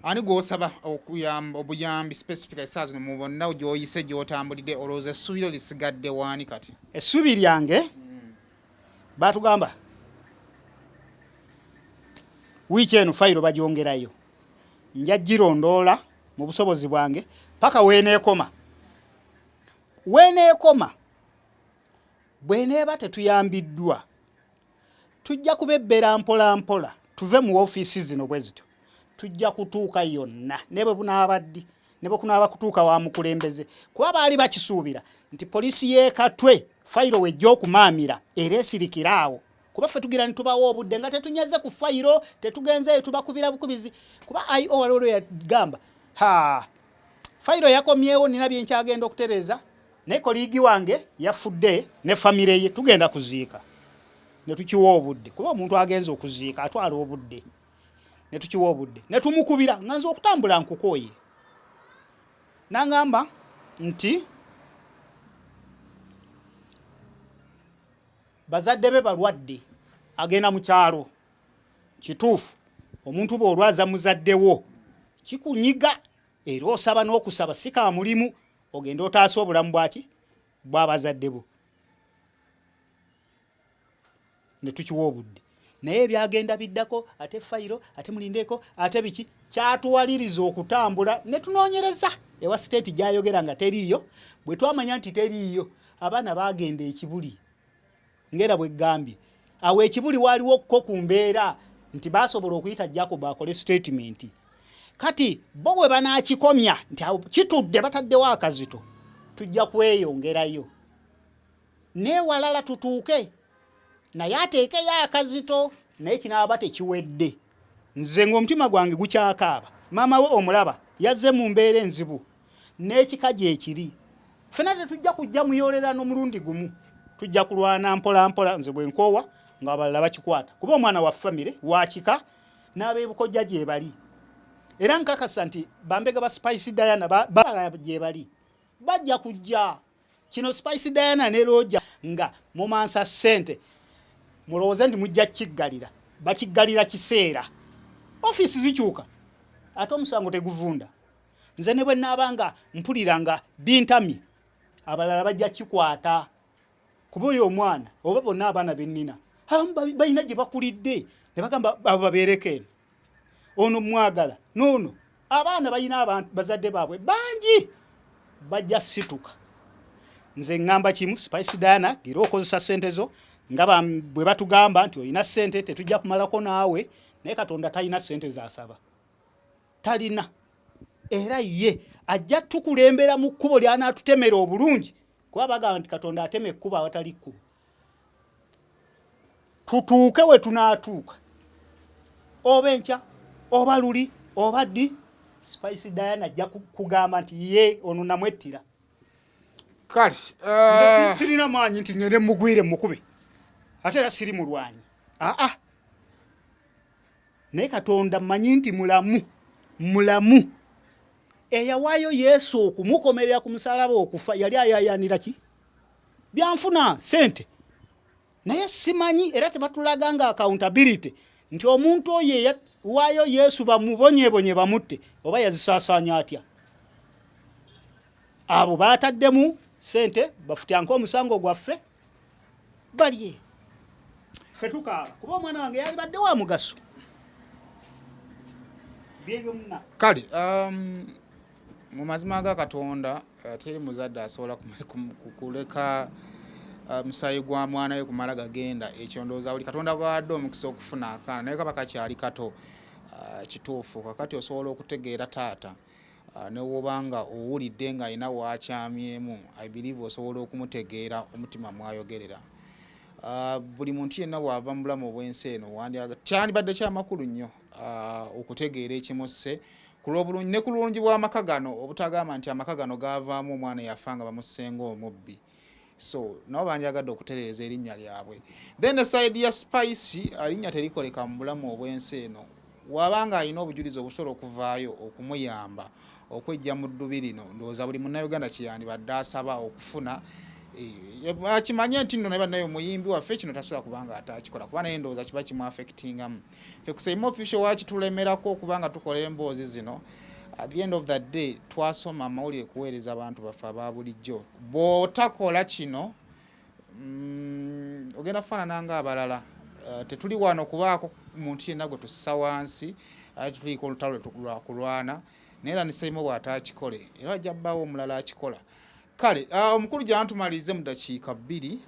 Ani gw'osaba okuyamba obuyambi specific essaawa zino mu bonna gy'oyise, gy'otambulidde? Olowooza essuubiro lisigadde waani kati? Essuubi lyange, batugamba wiiki eno fayiro bagyongerayo. Nja girondoola mu busobozi bwange paka weeneekoma. Weeneekoma, bweneeba tetuyambiddwa, tujja kubebbera mpola mpola, tuve mu ofiisi zino bwe zityo, tujja kutuuka yonna, ne bwe bunaaba ddi, ne bwe kunaaba kutuuka wa mukulembeze, kuba baali bakisuubira nti poliisi y'e Katwe fayiro wejja okumaamira era esirikira awo, kuba ffe tugira nitubawa obudde nga tetunyaze ku fayiro, tetugenzeeyo, tubakubira bukubizi, kuba IO waliwo lwe yagamba, ha, fayiro yakomyewo, nina byenkyagenda okutereeza, naye colleague wange yafudde ne famire ye, tugenda kuziika, ne tukiwa obudde, kuba omuntu agenza okuziika atwala obudde, ne tukiwa obudde, ne tumukubira nga nze okutambula nkukooye, n'angamba nti bazadde be balwadde, agenda mu kyalo. Kituufu, omuntu bw'olwaza muzadde wo kikunyiga, era osaba n'okusaba si ka mulimu, ogende otaase obulamu bwaki bw'abazadde bo, ne tukiwa obudde. Naye ebyagenda biddako, ate fayiro, ate mulindeeko, ate biki, kyatuwaliriza okutambula ne tunoonyereza ewa state gy'ayogera nga teriiyo. Bwe twamanya nti teriiyo, abaana baagenda ekibuli, ngera bwe ggambye awo ekibuli waaliwo ko ku mbeera nti baasobola okuyita Jacob akole statement. Kati bo bwe banaakikomya nti awo kitudde, bataddewo akazito, tujja kweyongerayo neewalala tutuuke naye ateekeyo akazito, naye kinaaba tekiwedde. Nze ng'omutima gwange gukyakaaba, maama we omulaba yazze mu mbeera enzibu n'ekika gyekiri. Ffena tetujja kujja muyolerano mulundi gumu, tujja kulwana mpola mpola. Nze bwe nkoowa ng'abalala bakikwata, kuba omwana wa famire wa kika n'ab'ebukojja gye bali, era nkakasa nti bambega ba Spice Diana balala gye bali bajja kujja. Kino Spice Diana ne Roger nga mumansa ssente, mulowooze nti mujja kikiggalira, bakiggalira kiseera. Ofiisi zikyuka ate omusango teguvunda. Nze ne bwe naaba nga mpulira nga bintamye, abalala bajja kikwata, kuba oyo omwana oba bonna abaana bennina abamu balina gye bakulidde ne bagamba abo babeereko eno, ono mwagala noono. Abaana balina abantu bazadde baabwe bangi bajja situka. Nze ŋŋamba kimu, Spice Diana, gira okozesa ssente zo nga bwe batugamba nti olina ssente, tetujja kumalako naawe. Naye Katonda talina ssente zasaba, talina. Era ye ajja tukulembera mu kkubo ly'anaatutemera obulungi, kuba bagamba nti Katonda atema ekkubo awatali kkubo. Tutuuke we tunaatuuka, oba enkya oba luli oba ddi, Spice Diana ajja kugamba nti ye ono namwettira. Kale. Sirina maanyi nti ngende mugwire mukube, ate era siri mulwanyi. Aa, naye Katonda mmanyi nti mulamu, mulamu. Eyawaayo Yesu okumukomerera ku musalaba okufa, yali ayayanira ki? Byanfuna, sente. Naye simanyi era tebatulaga nga accountability nti omuntu oyo eyawaayo Yesu bamubonyebonye bamutte, oba yazisaasaanya atya? Abo bataddemu sente bafutyanke omusango gwaffe balye, ffe tukaaba, kuba omwana wange yalibadde wa mugaso. Byebyo muna. Kale, mu mazima ga Katonda, teri muzadde asobola kuleka musaayi gwa mwana we kumala gagenda. Ekyo ndowooza buli Katonda gwawadde omukisa okufuna akaana, naye kaba kakyali kato, kituufu kakati osobola okutegeera taata, newoba nga owulidde ng'alina waakyamyemu, I believe osobola okumutegeera omutima mwayogerera. Buli muntu yenna bw'ava mu bulamu obw'ensi eno, kyandibadde kyamakulu nnyo okutegeera ekimusse ku lw'obulungi ne ku bulungi bw'amaka gano, obutagamba nti amaka gano gaavaamu omwana yafa nga bamussenga omubbi. So nabo bandyagadde okutereeza erinnya lyabwe. Then side ya Spice, erinnya terikoleka mu bulamu obw'ensi eno. Wabanga alina obujulizi obusobola okuvaayo okumuyamba okwejja mu ddubi lino, ndowooza buli Munnayuganda kyeyandibadde asaba okufuna, akimanye nti nno naye bannaye omuyimbi waffe kino tasobola kubanga atakikola, kuba naye ndowooza kiba kimu affectingamu. Ffe ku Saimo Official wakitulemerako okubanga tukola emboozi zino. At the end of the day, twasoma amawulire kuweereza abantu baffe aba bulijjo. Bw'otakola kino, ogenda kufaanana ng'abalala. Tetuli wano kubaako muntu yenna gwe tussa wansi, ate tuliiko olutalo lwa kulwana. Naye era ne Saimo bw'ataakikole, era ajja bbaawo omulala akikola. Kale, omukulu gyantumalirize mu dakiika 2,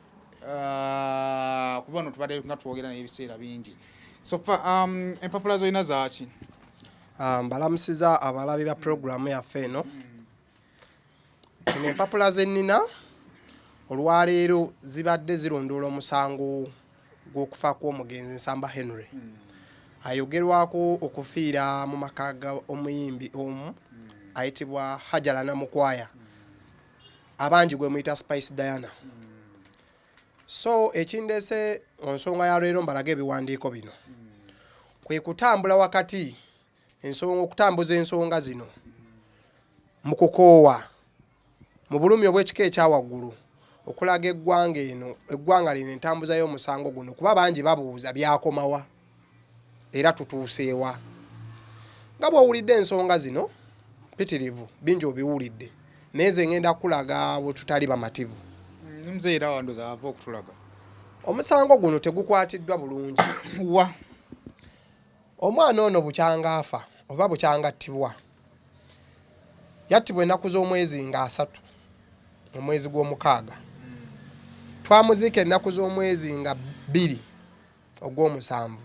kuba no tubadde nga twogera naye ebiseera bingi. So far, empapula z'olina zaaki? Mbalamusiza abalabi ba puroguramu yaffe eno. Eno empapula ze nnina olwaleero zibadde zirondoola omusango gw'okufa kw'omugenzi Nsamba Henry, ayogerwako okufiira mu maka ga omuyimbi omu ayitibwa Hajara Namukwaya, abangi gwe muyita Spice Diana. So ekindeese ensonga ya leero mbalaga ebiwandiiko bino kwe kutambula wakati ensonga, okutambuza ensonga zino mu kukoowa, mu bulumi obw'ekika ekyawaggulu, okulaga eggwanga eno, eggwanga lino, entambuza y'omusango guno, kuba bangi babuuza byakomawa era tutuuseewa. Nga bw'owulidde ensonga zino mpitirivu, bingi obiwulidde, naye nze ngenda kukulaga bwe tutali bamativu. Muzeeyi era wandoza ava okutulaga. Omusango guno tegukwatiddwa bulungi. Wa Omwana ono bukyanga afa oba bukyanga attibwa, yattibwa ennaku z'omwezi nga 30 omwezi gw'omukaaga. Twamuziika ennaku z'omwezi nga 2 ogw'omusanvu.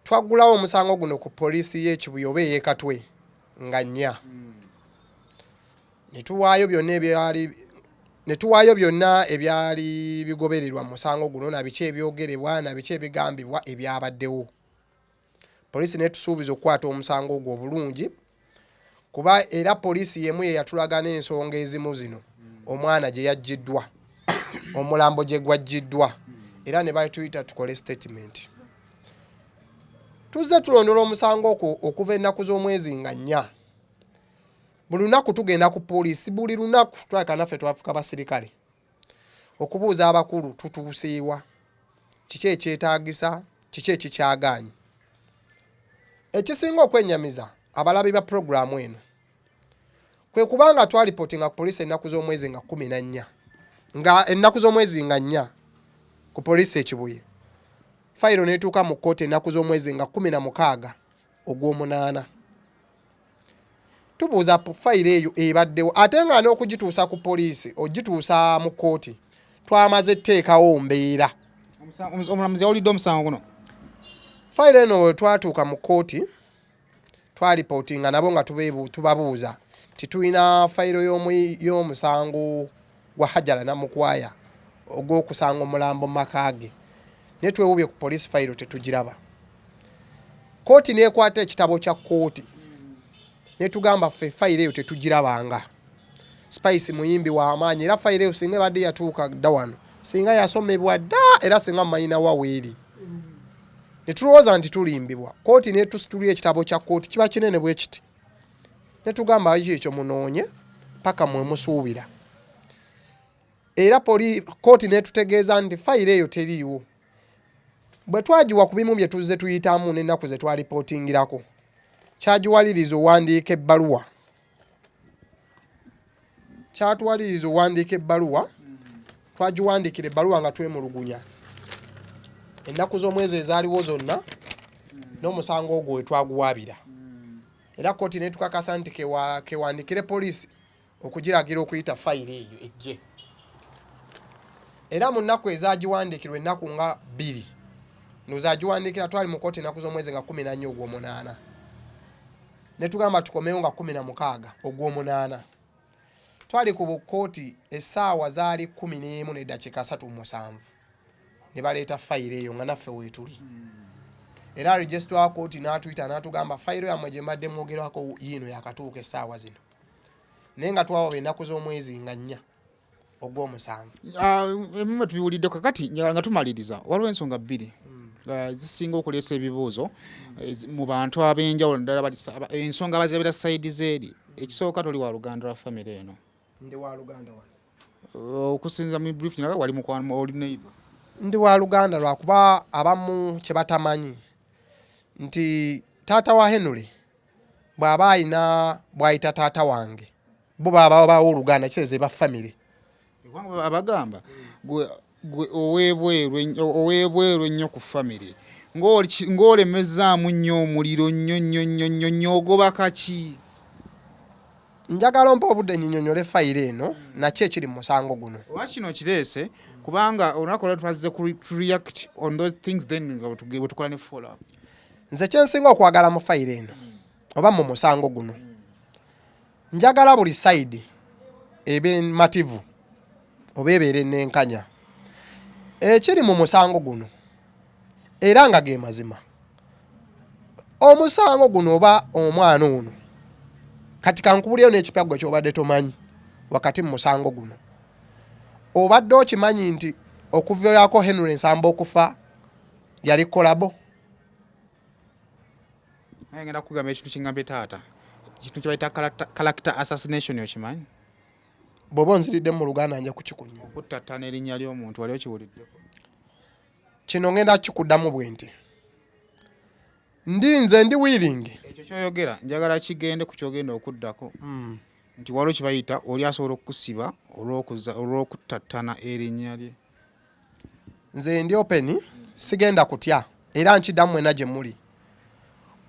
Twaggulawo omusango guno ku poliisi y'Ekibuye oba ey'Ekatwe nga 4, ne tuwaayo byonna ebyali bigobererwa mu musango guno, na biki ebyogerebwa na biki ebigambibwa ebyabaddewo. Poliisi netusuubiza okukwata omusango ogwo obulungi, kuba era poliisi yemu ye yatulaga n'ensonga ezimu zino, omwana gye yaggiddwa, omulambo gye gwaggiddwa, era ne batuyita tukole statement. Tuzze tulondola omusango okwo okuva ennaku z'omwezi nga 4. Buli lunaku tugenda ku poliisi, buli lunaku twaleka naffe twafuka basirikale okubuuza abakulu tutuuseewa, kiki ekyetaagisa, kiki ekikyagaanyi. Ekisinga okwennyamiza abalabi ba pulogulaamu eno kwe kubanga twalipotinga ku poliisi ennaku z'omwezi nga 14 nga ennaku z'omwezi nga 4 ku poliisi e Kibuye, fayiro n'etuuka mu kkooti ennaku z'omwezi nga 16 ogw'omunaana. Tubuuza fayiro eyo ebaddewo ate nga n'okugituusa ku poliisi ogituusa mu kkooti twamaze tteekawo mbeera. Omulamuzi yawulidde omusango guno? Fayiro eno we twatuuka mu kkooti twalipootinga nabo nga tubabuuza nti tulina fayiro y'omusango gwa Hajara Namukwaya ogw'okusanga omulambo mu maka ge naye twewubye ku poliisi fayiro tetugiraba. Kkooti n'ekwata ekitabo kya kkooti netugamba ffe fayiro eyo tetugirabanga. Spice muyimbi wa maanyi era fayiro eyo singa ebadde yatuuka dda wano singa yasomebwa dda era singa mumanyi nawa weeri. Ne tulowooza nti tulimbibwa. Kkooti n'etusitulira ekitabo kya kkooti kiba kinene bwe kiti ne tugamba ekyo munoonye paka mwe musuubira. Era kkooti n'etutegeeza nti fayiro eyo teriiwo. Bwe twagiwa ku bimu bye tuzze tuyitamu n'ennaku ze twalipootingirako, kyagiwaliriza owandiika ebbaluwa. Kyatuwaliriza owandiika ebbaluwa. Twagiwandiikira ebbaluwa nga twemulugunya ennaku z'omwezi ezaaliwo zonna n'omusango ogwo we twaguwaabira. Era kkooti n'etukakasa nti kewandiikire poliisi okugiragira okuyita fayiro eyo ejje. Era mu nnaku ezaagiwandiikirwa ennaku nga 2 ndowooza agiwandiikira twali mu kkooti ennaku z'omwezi nga 14 ogw'omunaana ne tugamba tukomewo nga 16 ogw'omunaana. Twali ku kkooti essaawa zaali 11:37 ne baleeta fayiro eyo nga naffe weetuli. Era registra wa kkooti n'atuyita n'atugamba fayiro yammwe gye mbadde mwogerwako yiino yakatuuka essaawa zino. Naye nga twawaba ennaku z'omwezi nga 4 ogw'omusanvu. Ebimu tubiwulidde kakati njagala nga tumaliriza waliwo ensonga bbiri zisinga okuleeta ebibuuzo mu bantu ab'enjawulo naddala ensonga abazirabira sayidi z'eri. Ekisooka toli wa luganda lwa famire eno. Ndi wa luganda wano. Okusinza mu brief nawe wali mukwano oli neighbor. Ndi wa luganda lwakuba abamu kye batamanyi nti taata wa Henry bw'aba alina bw'ayita taata wange bo baba bawooluganda kitegeeza eba famire. Abagamba gwe ow'ebweru ennyo ku famire ng'olemezaamu nnyo omuliro nnyo nnyo nnyo nnyo nnyo ogoba kaki? Njagala ompe obudde nyinyonyole fayiro eno naki ekiri mu musango guno. Oba kino kireese kubanga olunaku olwa twazze ku react on those things then bwe tukola ne follow up. Nze kye nsinga okwagala mu fayiro eno oba mu musango guno njagala buli sayidi ebe mativu oba ebeere nenkanya. Ekiri mu musango guno era nga ge mazima, omusango guno oba omwana ono kati kankubulireyo n'ekipya gwe ky'obadde tomanyi wakati mu musango guno. Obadde okimanyi nti okuviirako Henry Nsamba okufa yali kolabo? Naye ngenda kugamba ekintu kingambye taata, ekintu kye bayita character assassination okimanyi? Bw'oba onziridde mu Luganda nja kukikunywa. Okuttattana erinnya ly'omuntu wali okiwuliddeko? Kino ngenda kukikuddamu bwe nti ndi nze ndi willing. Ekyo ky'oyogera njagala kigende ku ky'ogenda okuddako. Nti waliwo kye bayita oli asobola okukusiba olw'okuttattana erinnya lye. Nze ndi open, sigenda kutya era nkiddamu mwena gye muli.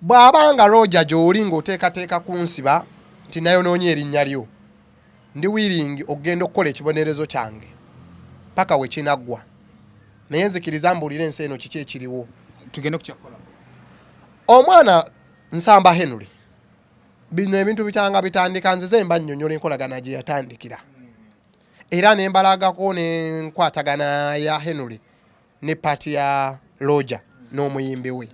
Bw'aba nga Roger gy'oli ng'oteekateeka kunsiba nti nayonoonye erinnya lyo, ndi willing okugenda okukola ekibonerezo kyange paka we kinaggwa. Naye nzikiriza mbuulire ensi eno kiki ekiriwo. Tugende ku kyakukola. Omwana Nsamba Henry, bino ebintu bikyanga bitandika nzize mba nnyonnyola enkolagana gye yatandikira. Era ne mbalagako n'enkwatagana ya Henry ne paati ya Roger n'omuyimbi we.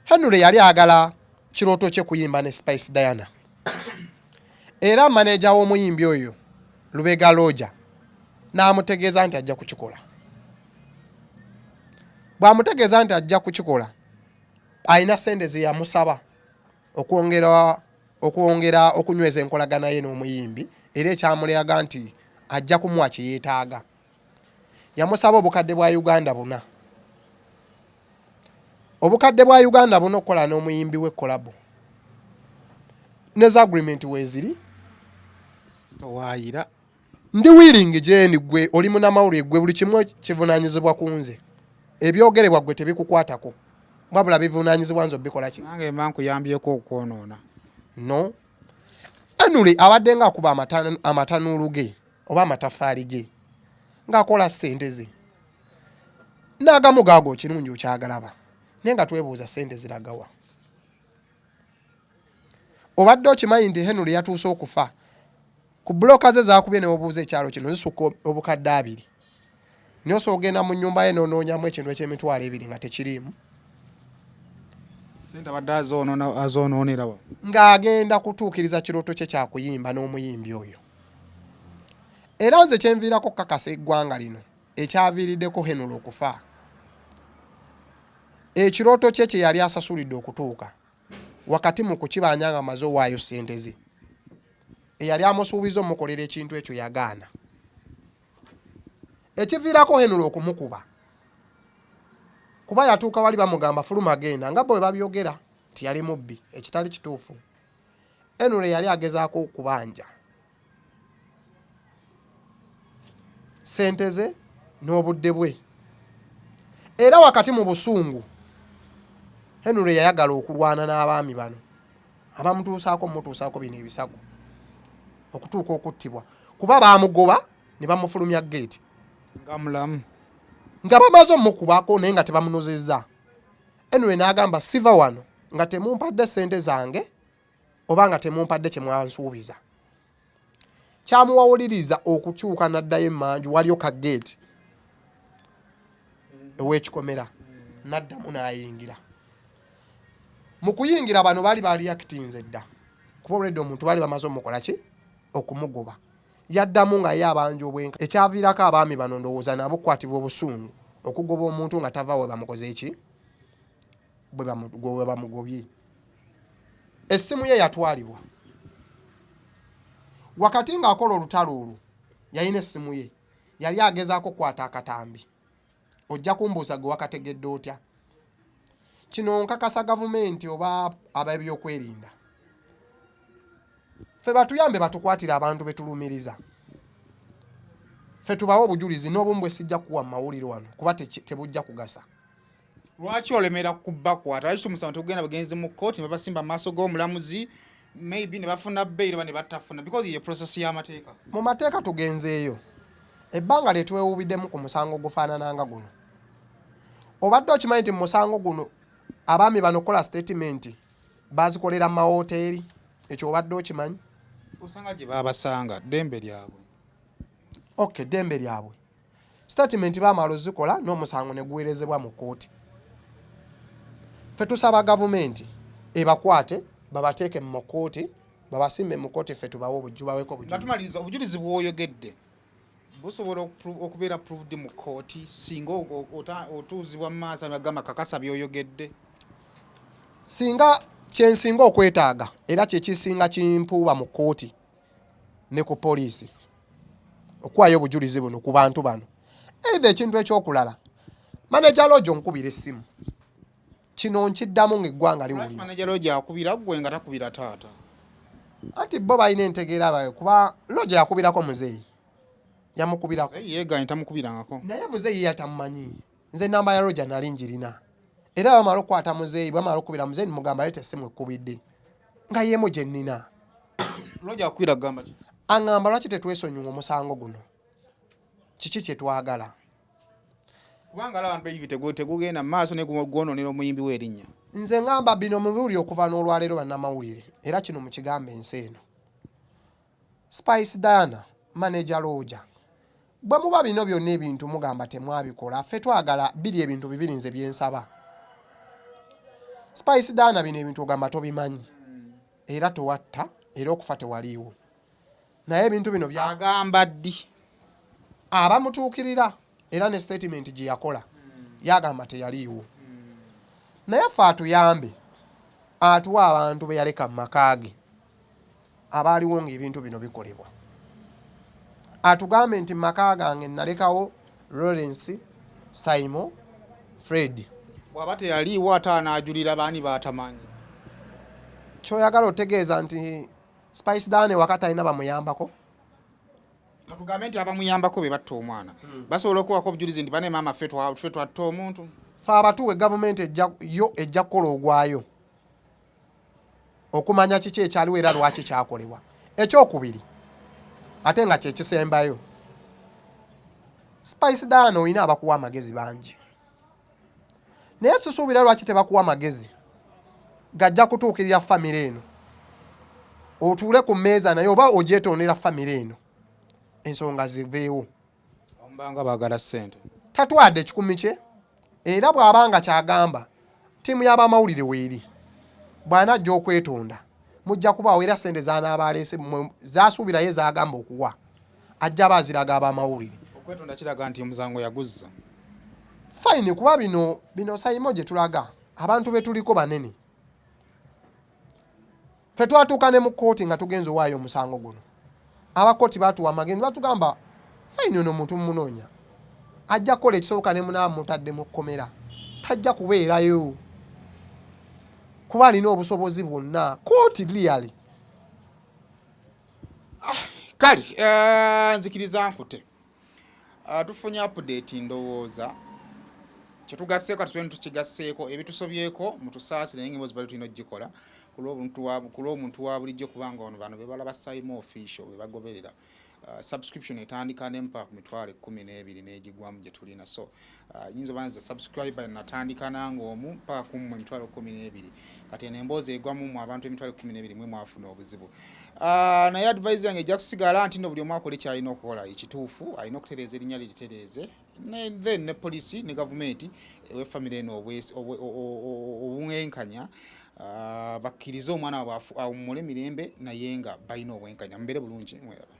Henry yali ayagala kirooto kye kuyimba ne Spice Diana. Era maneja w'omuyimbi oyo Lubega Roger n'amutegeeza nti ajja kukikola. Bw'amutegeeza nti ajja kukikola, alina ssente ze yamusaba okwongera okunyweza enkolagana ye n'omuyimbi era ekyamulaga nti ajja kumuwa kye yeetaaga. Yamusaba obukadde bwa Uganda 4. Obukadde bwa Uganda buno okukola n'omuyimbi we kolabo neza agreement weeziri. Towaayira. Ndi willing gyendi, gwe oli munamawulire, gwe buli kimu kivunaanyizibwa ku nze. Ebyogerebwa gwe tebikukwatako, wabula bivunaanyizibwa nze obikola ki? Nange mba nkuyambyeko okwonoona. No. Henry abadde ng'akuba amatanuulu ge oba amataffaali ge ng'akola ssente ze n'agamu gaago okirungi okyagalaba, naye nga twebuuza ssente ziragawa. Obadde okimanyi nti Henry yatuuse okufa ku bulooka ze zaakubye newobuuza ekyalo kino zisukka obukadde 2, naye osobola ogenda mu nnyumba ye n'onoonyamu ekintu eky'emitwalo 2 nga tekiriimu. Ssente abadde azonoonerawa? Ng'agenda kutuukiriza kirooto kye kyakuyimba n'omuyimbi oyo. Era nze kyenviirako okukakasa eggwanga lino ekyaviiriddeko Henry okufa, ekirooto kye kye yali asasulidde okutuuka wakati mu kukibanja nga amaze owaayo ssente ze, eyali amusuubiza omukolera ekintu ekyo yagaana, ekiviirako Henry okumukuba kuba yatuuka wali bamugamba fuluma genda, nga bo bwe babyogera nti yali mubbi, ekitali kituufu. Henry yali agezaako okubanja ssente ze n'obudde bwe, era wakati mu busungu Henry yayagala okulwana n'abaami bano abamutuusaako mutuusaako bino ebisago okutuuka okuttibwa, kuba baamugoba ne bamufulumya geeti nga mulamu, nga bamaze omukubako naye nga tebamunozezza. Henry n'agamba siva wano nga temumpadde ssente zange oba nga temumpadde kye mwansuubiza. Kyamuwawuliriza okukyuka n'addayo emmanju, waliyo ka geeti ew'ekikomera, n'addamu n'ayingira. Mu kuyingira bano baali baliyakitinze dda, kuba olwedde omuntu baali bamaze omukola ki okumugoba. Yaddamu nga ye abanja obwenka, ekyaviirako abaami bano ndowooza nabo okukwatibwa obusungu okugoba omuntu nga tava we bamukoze ki bwe bamugobye. Essimu ye yatwalibwa wakati ng'akola olutalo olwo, yalina essimu ye yali agezaako okukwata akatambi. Ojja kumbuuza gwe wakategedde otya? Kino nkakasa gavumenti oba ab'ebyokwerinda ffe batuyambe batukwatire abantu betulumiriza, ffe tubawe obujulizi n'obumu bwe sijja kuwa mu mawulire wano kuba tebujja kugasa. Lwaki olemera kubakwata? Lwaki tumusango tegugenda bugenzi mu kkooti ne babasimba mu maaso g'omulamuzi, maybe ne bafuna bail oba ne batafuna, because ye process y'amateeka. Mu mateeka tugenzeeyo ebbanga lye twewubiddemu ku musango ogufaanana nga guno. Obadde okimanyi nti mu musango guno abaami bano okukola sitatimenti bazikolera mu mawoteeri? Ekyo obadde okimanyi? Osanga gye babasanga, ddembe lyabwe. Okay, ddembe lyabwe. Sitatimenti baamala ozikola n'omusango ne guweerezebwa mu kkooti. Ffe tusaba gavumenti ebakwate babateeke mu kkooti, babasimbe mu kkooti, ffe tubawe obujubaweko obujulizi. Nga tumaliriza, obujulizi bw'oyogedde busobola okubeera proved mu kkooti singa otuuzibwa mu maaso agamba kakasa by'oyogedde? Singa kyensinga okwetaaga era kyekisinga kimpuuba mu kkooti ne ku poliisi okuwaayo obujulizi buno ku bantu bano. Either ekintu ekyokulala, maneja Lojo nkubira essimu, kino nkiddamu ng'eggwanga liwulira. Maneja Lojo akubira ggwe nga takubira taata? Anti bo balina entegeera bayo, kuba Lojo yakubirako muzeeyi, yamukubirako. Yeeganye tamukubirangako. Naye muzeeyi ye yatamumanyi. Nze namba ya Roger nali njirina, era bamala okukwata muzeeyi, bamala okukubira muzeeyi nimugamba leeta essimu ekkubidde nga yeemu gye nnina. Roger akubira kugamba ki? Aŋŋamba lwaki tetwesonyiwa omusango guno, kiki kye twagala? Kubanga alaba nti tegugenda mu maaso ne gwonoonera omuyimbi we erinnya. Nze ŋŋamba bino mubiwulire okuva n'olwaleero bannamawulire, era kino mukigambe ensi eno. Spice Diana, maneja Roger, bwe muba bino byonna ebintu mugamba temwabikola, ffe twagala biri ebintu bibiri nze bye nsaba. Spice Diana bino ebintu ogamba tobimanyi era towatta era okufa tewaliiwo, naye ebintu bino agamba ddi abamutuukirira era ne statement gye yakola yagamba teyaliiwo, naye ffe atuyambe atuwa abantu be yaleka mu maka ge abaaliwo ng'ebintu bino bikolebwa, atugambe nti mu maka gange nalekawo Lawrence, Simon, Fred. Bw'aba teyaliiwo ate anaajulira baani baatamanyi? Kyoyagala otegeeza nti Spice Diana ewaka talina bamuyambako? Katugambe nti abamuyambako be batta omwana basobola okuwako obujulizi nti bane maama ffe twatta omuntu. Fe abatuwe gavumenti yo ejja kukola ogwayo okumanya kiki ekyaliwo era lwaki kyakolebwa. Ekyokubiri ate nga kyekisembayo, Spice Diana olina abakuwa amagezi bangi, naye sisuubira lwaki tebakuwa magezi gajja kutuukirira famire eno, otuule ku mmeeza naye oba ogyetondera famire eno ensonga ziveewo. Ombanga baagala ssente. Tatwadde ekikumi kye, era bw'aba nga kyagamba ttiimu y'abamawulire weeri, bw'anajja okwetonda mujja kubaawo, era ssente z'anaaba aleese z'asuubira ye z'agamba okuwa ajja aba aziraga abamawulire. Okwetonda kiraga nti omusango yaguzza. Fine, kuba bino sayimo gye tulaga abantu be tuliko banene. Ffe twatuuka ne mu kkooti nga tugenze owaayo omusango guno, abakkooti baatuwa amagezi batugamba fayini ono omuntu mumunoonya ajja kukola ekisoboka ne munaaba mutadde mu kkomera tajja kubeerayo kuba alina obusobozi bwonna. Kkooti really. Kale nzikiriza nkute. Tufunye update, ndowooza kyetugasseeko kati twena tukigasseeko, ebitusobyeko mutusaasire, naye ng'emboozi bali tulina okugikola ku lw'omuntu wa bulijjo, kubanga ono bano be balaba Saimo Official be bagoberera. Subscription etandika nempa ku 120,000 n'egigwamu gye tulina, so nyinza oba nze subscriber natandika nange omu paka ku mmwe 120,000. Kati eno emboozi egwamu mu abantu 120,000 mwe mwafuna obuzibu. Naye advice yange ejja kusigala nti nno buli omu akole kyalina okukola ekituufu, alina okutereeza erinnya lye litereeze, then ne polisi ne gavumenti ewe famire eno obwenkanya, bakkirize omwana waabwe awummule mirembe, naye nga balina obwenkanya. Mubeere bulungi, mweraba.